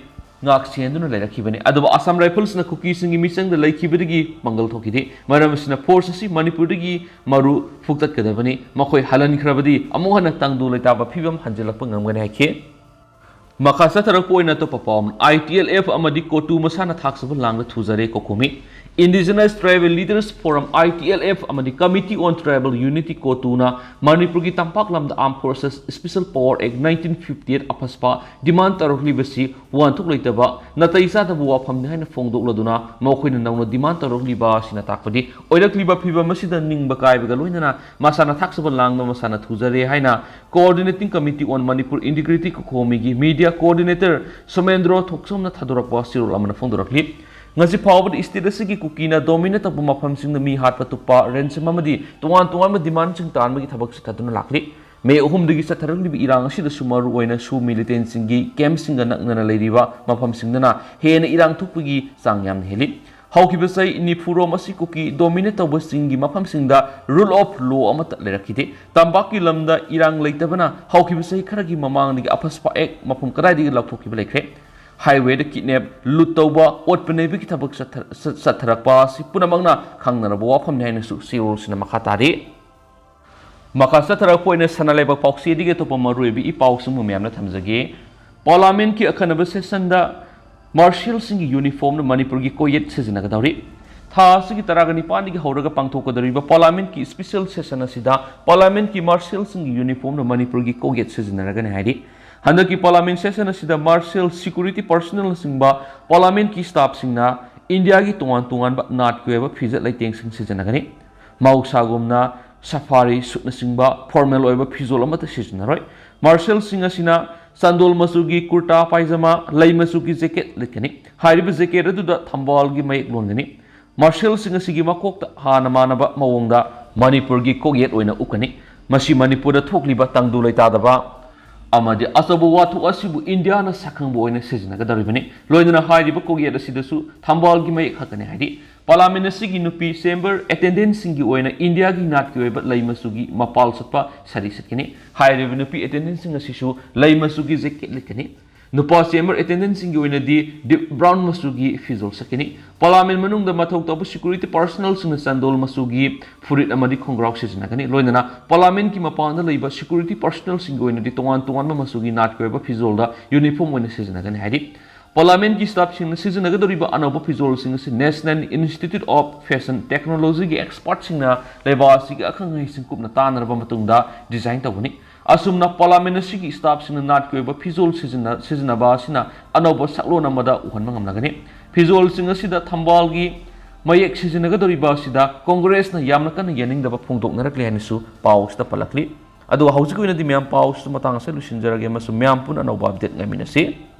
ꯉꯥꯛ ꯁꯦꯟꯗꯨꯅ ꯂꯩꯔꯛꯈꯤꯕꯅꯤ, ꯑꯗꯨꯕꯨ ꯑꯁꯥꯝ ꯔꯥꯏꯐꯜꯁꯅ ꯀꯨꯀꯤꯁꯤꯡꯒꯤ ꯃꯤꯆꯪꯗ ꯂꯩꯈꯤꯕꯗꯒꯤ ꯄꯥꯡꯒꯜ ꯊꯣꯛꯈꯤꯗꯦ꯫ ꯃꯔꯝ ꯑꯁꯤꯅ ꯐꯣꯔꯁ ꯑꯁꯤ ꯃꯅꯤꯄꯨꯔꯗꯒꯤ ꯃꯔꯨ ꯐꯨꯛꯇꯠꯀꯗꯕꯅꯤ꯫ ꯃꯈꯣꯏ ꯍꯜꯍꯟꯈ꯭ꯔꯕꯗꯤ ꯑꯃꯨꯛ ꯍꯟꯅ ꯇꯪꯗꯨ ꯂꯩꯇꯥꯕ ꯐꯤꯕꯝ ꯍꯟꯖꯤꯜꯂꯛꯄ ꯉꯝꯒꯅꯤ ꯍꯥꯏꯈꯤ꯫ ꯃꯈꯥ ꯆꯠꯊꯔꯛꯄ ꯑꯣꯏꯅ ꯑꯇꯣꯞꯄ ꯄꯥꯎ ꯑꯃ, I T L F ꯑꯃꯗꯤ ꯀꯣꯇꯨ ꯃꯁꯥꯅ ꯊꯥꯛꯆꯕ ꯂꯥꯡꯗ ꯊꯨꯖꯔꯦ ꯀꯣꯀꯣꯃꯤ꯫ Indigenous Tribal Leaders Forum, I T L F ꯑꯃꯗꯤ Committee on Tribal Unity ꯀꯣꯇꯨꯅ ꯃꯅꯤꯄꯨꯔꯒꯤ ꯇꯝꯄꯥꯛ ꯂꯝꯗ Armed Forces Special Power Act nineteen fifty eight ꯑꯐꯁꯄ demand ꯇꯧꯔꯛꯂꯤꯕꯁꯤ ꯋꯥꯍꯟꯊꯣꯛ ꯂꯩꯇꯕ ꯅꯥꯇꯩ ꯆꯥꯗꯕ ꯋꯥꯐꯝꯅꯤ ꯍꯥꯏꯅ ꯐꯣꯡꯗꯣꯛꯂꯗꯨꯅ ꯃꯈꯣꯏꯅ ꯅꯧꯅ demand ꯇꯧꯔꯛꯂꯤꯕ ꯑꯁꯤꯅ ꯇꯥꯛꯄꯗꯤ ꯑꯣꯏꯔꯛꯂꯤꯕ ꯐꯤꯕꯝ ꯑꯁꯤꯗ ꯅꯤꯡꯕ ꯀꯥꯏꯕꯒ ꯂꯣꯏꯅꯅ ꯃꯁꯥꯅ ꯊꯥꯛꯆꯕ ꯂꯥꯡꯗ ꯃꯁꯥꯅ ꯊꯨꯖꯔꯦ ꯍꯥꯏꯅ Coordinating Committee on Manipur Integrity ꯀꯣꯀꯣꯃꯤꯒꯤ Media Coordinator Somendro ꯊꯣꯛꯆꯣꯝꯅ ꯊꯥꯗꯣꯔꯛꯄ ꯆꯦꯔꯣꯜ ꯑꯃꯅ ꯐꯣꯡꯗꯣꯔꯛꯂꯤ꯫ ꯉꯁꯤ ꯐꯥꯎꯕꯗ state ꯑꯁꯤꯒꯤ ꯀꯨꯀꯤꯅ dominate ꯇꯧꯕ ꯃꯐꯝꯁꯤꯡꯗ ꯃꯤ ꯍꯥꯠꯄ ꯇꯨꯞꯄ, ransom ꯑꯃꯗꯤ ꯇꯣꯉꯥꯟ ꯇꯣꯉꯥꯟꯕ demandꯁꯤꯡ ꯇꯥꯟꯕꯒꯤ ꯊꯕꯛ ꯆꯠꯊꯗꯨꯅ ꯂꯥꯛꯂꯤ꯫ ꯃꯦ ꯑꯍꯨꯝꯗꯒꯤ ꯆꯠꯊꯔꯛꯂꯤꯕ ꯏꯔꯥꯡ ꯑꯁꯤꯗꯁꯨ ꯃꯔꯨꯑꯣꯏꯅ ꯁꯨ militantꯁꯤꯡꯒꯤ campꯁꯤꯡꯒ ꯅꯛꯅꯅ ꯂꯩꯔꯤꯕ ꯃꯐꯝꯁꯤꯡꯗꯅ ꯍꯦꯟꯅ ꯏꯔꯥꯡ ꯊꯣꯛꯄꯒꯤ ꯆꯥꯡ ꯌꯥꯝꯅ ꯍꯦꯜꯂꯤ꯫ ꯍꯧꯈꯤꯕ ꯆꯍꯤ ꯅꯤꯐꯨꯔꯣꯝ ꯑꯁꯤ ꯀꯨꯀꯤ dominate ꯇꯧꯕꯁꯤꯡꯒꯤ ꯃꯐꯝꯁꯤꯡꯗ rule of law ꯑꯃꯠꯇ ꯂꯩꯔꯛꯈꯤꯗꯦ꯫ ꯇꯝꯄꯥꯛꯀꯤ ꯂꯝꯗ ꯏꯔꯥꯡ ꯂꯩꯇꯕꯅ ꯍꯧꯈꯤꯕ ꯆꯍꯤ ꯈꯔꯒꯤ ꯃꯃꯥꯡꯗꯒꯤ ꯑꯐꯁꯄ Act ꯃꯐꯝ ꯀꯗꯥꯏꯗꯒꯤ ꯂꯧꯊꯣꯛꯈꯤꯕ ꯂꯩꯈ꯭ꯔꯦ꯫ Highwayꯗ kidnap, loot ꯇꯧꯕ, ꯑꯣꯠꯄ ꯅꯩꯕꯒꯤ ꯊꯕꯛ ꯆꯠꯊ-, ꯆꯠ-, ꯆꯠꯊꯔꯛꯄ ꯑꯁꯤ ꯄꯨꯝꯅꯃꯛꯅ ꯈꯪꯅꯔꯕ ꯋꯥꯐꯝꯅꯤ ꯍꯥꯏꯅꯁꯨ ꯆꯦꯔꯣꯜꯁꯤꯅ ꯃꯈꯥ ꯇꯥꯔꯤ꯫ ꯃꯈꯥ ꯆꯠꯊꯔꯛꯄ ꯑꯣꯏꯅ ꯁꯅꯥ ꯂꯩꯕꯥꯛ ꯄꯥꯎꯆꯦꯗꯒꯤ ꯑꯇꯣꯞꯄ ꯃꯔꯨꯑꯣꯏꯕ ꯏ ꯄꯥꯎꯁꯤꯡꯕꯨ ꯃꯌꯥꯝꯅ ꯊꯝꯖꯒꯦ꯫ Parliamentꯀꯤ ꯑꯈꯟꯅꯕ sessionꯗ Martialꯁꯤꯡꯒꯤ uniformꯗ ꯃꯅꯤꯄꯨꯔꯒꯤ ꯀꯣꯛꯌꯦꯠ ꯁꯤꯖꯤꯟꯅꯒꯗꯧꯔꯤ꯫ ꯊꯥ ꯑꯁꯤꯒꯤ ꯇꯔꯥꯒ ꯅꯤꯄꯥꯟꯗꯒꯤ ꯍꯧꯔꯒ ꯄꯥꯡꯊꯣꯛꯀꯗꯧꯔꯤꯕ Parliamentꯀꯤ special session ꯑꯁꯤꯗ Parliamentꯀꯤ Martialꯁꯤꯡꯒꯤ uniformꯗ ꯃꯅꯤꯄꯨꯔꯒꯤ ꯀꯣꯛꯌꯦꯠ ꯁꯤꯖꯤꯟꯅꯔꯒꯅꯤ ꯍꯥꯏꯔꯤ꯫ ꯍꯟꯗꯛꯀꯤ Parliament session ꯑꯁꯤꯗ Martial, security personnelꯅꯆꯤꯡꯕ Parliamentꯀꯤ staffꯁꯤꯡꯅ ꯏꯟꯗꯤꯌꯥꯒꯤ ꯇꯣꯉꯥꯟ ꯇꯣꯉꯥꯟꯕ ꯅꯥꯠꯀꯤ ꯑꯣꯏꯕ ꯐꯤꯖꯦꯠ ꯂꯩꯇꯦꯡꯁꯤꯡ ꯁꯤꯖꯤꯟꯅꯒꯅꯤ꯫ ꯃꯍꯧꯁꯥꯒꯨꯝꯅ safari suitꯅꯆꯤꯡꯕ formal ꯑꯣꯏꯕ ꯐꯤꯖꯣꯜ ꯑꯃꯠꯇ ꯁꯤꯖꯤꯟꯅꯔꯣꯏ꯫ Martialꯁꯤꯡ ꯑꯁꯤꯅ ꯆꯟꯗꯣꯜ ꯃꯆꯨꯒꯤ ꯀꯨꯔꯇꯥ ꯄꯥꯏꯖꯃꯥ, ꯂꯩ ꯃꯆꯨꯒꯤ jacket ꯂꯤꯠꯀꯅꯤ꯫ ꯍꯥꯏꯔꯤꯕ jacket ꯑꯗꯨꯗ ꯊꯝꯕꯥꯜꯒꯤ ꯃꯌꯦꯛ ꯂꯣꯟꯒꯅꯤ꯫ Martialꯁꯤꯡ ꯑꯁꯤꯒꯤ ꯃꯀꯣꯛꯇ ꯍꯥꯟꯅ ꯃꯥꯟꯅꯕ ꯃꯑꯣꯡꯗ ꯃꯅꯤꯄꯨꯔꯒꯤ ꯀꯣꯛꯌꯦꯠ ꯑꯣꯏꯅ ꯎꯞꯀꯅꯤ꯫ ꯃꯁꯤ ꯃꯅꯤꯄꯨꯔꯗ ꯊꯣꯛꯂꯤꯕ ꯇꯪꯗꯨ ꯂꯩꯇꯥꯗꯕ ꯑꯃꯗꯤ ꯑꯆꯧꯕ ꯋꯥꯊꯣꯛ ꯑꯁꯤꯕꯨ ꯏꯟꯗꯤꯌꯥꯅ ꯁꯛꯈꯪꯕ ꯑꯣꯏꯅ ꯁꯤꯖꯤꯟꯅꯒꯗꯧꯔꯤꯕꯅꯤ꯫ ꯂꯣꯏꯅꯅ ꯍꯥꯏꯔꯤꯕ ꯀꯣꯛꯌꯦꯠ ꯑꯁꯤꯗꯁꯨ ꯊꯝꯕꯥꯜꯒꯤ ꯃꯌꯦꯛ ꯍꯛꯀꯅꯤ ꯍꯥꯏꯔꯤ꯫ Parliament ꯑꯁꯤꯒꯤ ꯅꯨꯄꯤ chamber attendantꯁꯤꯡꯒꯤ ꯑꯣꯏꯅ ꯏꯟꯗꯤꯌꯥꯒꯤ ꯅꯥꯠꯀꯤ ꯑꯣꯏꯕ ꯂꯩ ꯃꯆꯨꯒꯤ ꯃꯄꯥꯜ ꯆꯠꯄ ꯁꯥꯔꯤ ꯁꯦꯠꯀꯅꯤ꯫ ꯍꯥꯏꯔꯤꯕ ꯅꯨꯄꯤ attendantꯁꯤꯡ ꯑꯁꯤꯁꯨ ꯂꯩ ꯃꯆꯨꯒꯤ jacket ꯂꯤꯠꯀꯅꯤ꯫ ꯅꯨꯄꯥ chamber attendantꯁꯤꯡꯒꯤ ꯑꯣꯏꯅꯗꯤ deep brown ꯃꯆꯨꯒꯤ ꯐꯤꯖꯣꯜ ꯁꯦꯠꯀꯅꯤ꯫ Parliament ꯃꯅꯨꯡꯗ ꯃꯊꯧ ꯇꯧꯕ security personnelꯁꯤꯡꯅ ꯆꯟꯗꯣꯜ ꯃꯆꯨꯒꯤ ꯐꯨꯔꯤꯠ ꯑꯃꯗꯤ ꯈꯣꯡꯒ꯭ꯔꯥꯎ ꯁꯤꯖꯤꯟꯅꯒꯅꯤ꯫ ꯂꯣꯏꯅꯅ Parliamentꯀꯤ ꯃꯄꯥꯟꯗ ꯂꯩꯕ security personnelꯁꯤꯡꯒꯤ ꯑꯣꯏꯅꯗꯤ ꯇꯣꯉꯥꯟ ꯇꯣꯉꯥꯟꯕ ꯃꯆꯨꯒꯤ ꯅꯥꯠꯀꯤ ꯑꯣꯏꯕ ꯐꯤꯖꯣꯜꯗ uniform ꯑꯣꯏꯅ ꯁꯤꯖꯤꯟꯅꯒꯅꯤ ꯍꯥꯏꯔꯤ꯫ Parliamentꯀꯤ staffꯁꯤꯡꯅ ꯁꯤꯖꯤꯟꯅꯒꯗꯧꯔꯤꯕ ꯑꯅꯧꯕ ꯐꯤꯖꯣꯜꯁꯤꯡ ꯑꯁꯤ National Institute of Fashion Technologyꯒꯤ expertꯁꯤꯡꯅ ꯂꯩꯕꯥꯛ ꯑꯁꯤꯒꯤ ꯑꯈꯪ ꯑꯍꯩꯁꯤꯡ ꯀꯨꯞꯅ ꯇꯥꯟꯅꯔꯕ ꯃꯇꯨꯡꯗ design ꯇꯧꯒꯅꯤ꯫ ꯑꯁꯨꯝꯅ Parliament ꯑꯁꯤꯒꯤ staffꯁꯤꯡꯅ ꯅꯥꯠꯀꯤ ꯑꯣꯏꯕ ꯐꯤꯖꯣꯜ ꯁꯤꯖꯤꯟꯅ-, ꯁꯤꯖꯤꯟꯅꯕ ꯑꯁꯤꯅ ꯑꯅꯧꯕ ꯁꯛꯂꯣꯟ ꯑꯃꯗ ꯎꯍꯟꯕ ꯉꯝꯂꯒꯅꯤ꯫ ꯐꯤꯖꯣꯜꯁꯤꯡ ꯑꯁꯤꯗ ꯊꯝꯕꯥꯜꯒꯤ ꯃꯌꯦꯛ ꯁꯤꯖꯤꯟꯅꯒꯗꯧꯔꯤꯕ ꯑꯁꯤꯗ Congressꯅ ꯌꯥꯝꯅ ꯀꯟꯅ ꯌꯥꯅꯤꯡꯗꯕ ꯐꯣꯡꯗꯣꯛꯅꯔꯛꯂꯦ ꯍꯥꯏꯅꯁꯨ ꯄꯥꯎ ꯑꯁꯤꯗ ꯄꯜꯂꯛꯂꯤ꯫ ꯑꯗꯨꯒ ꯍꯧꯖꯤꯛꯀꯤ ꯑꯣꯏꯅꯗꯤ ꯃꯌꯥꯝ ꯄꯥꯎꯁꯤꯁꯨ ꯃꯇꯥꯡ ꯑꯁꯤꯗ ꯂꯣꯏꯁꯤꯟꯖꯔꯒꯦ ꯑꯃꯁꯨꯡ ꯃꯌꯥꯝ ꯄꯨꯟꯅ ꯑꯅꯧꯕ update ꯉꯥꯏꯃꯤꯟꯅꯁꯤ꯫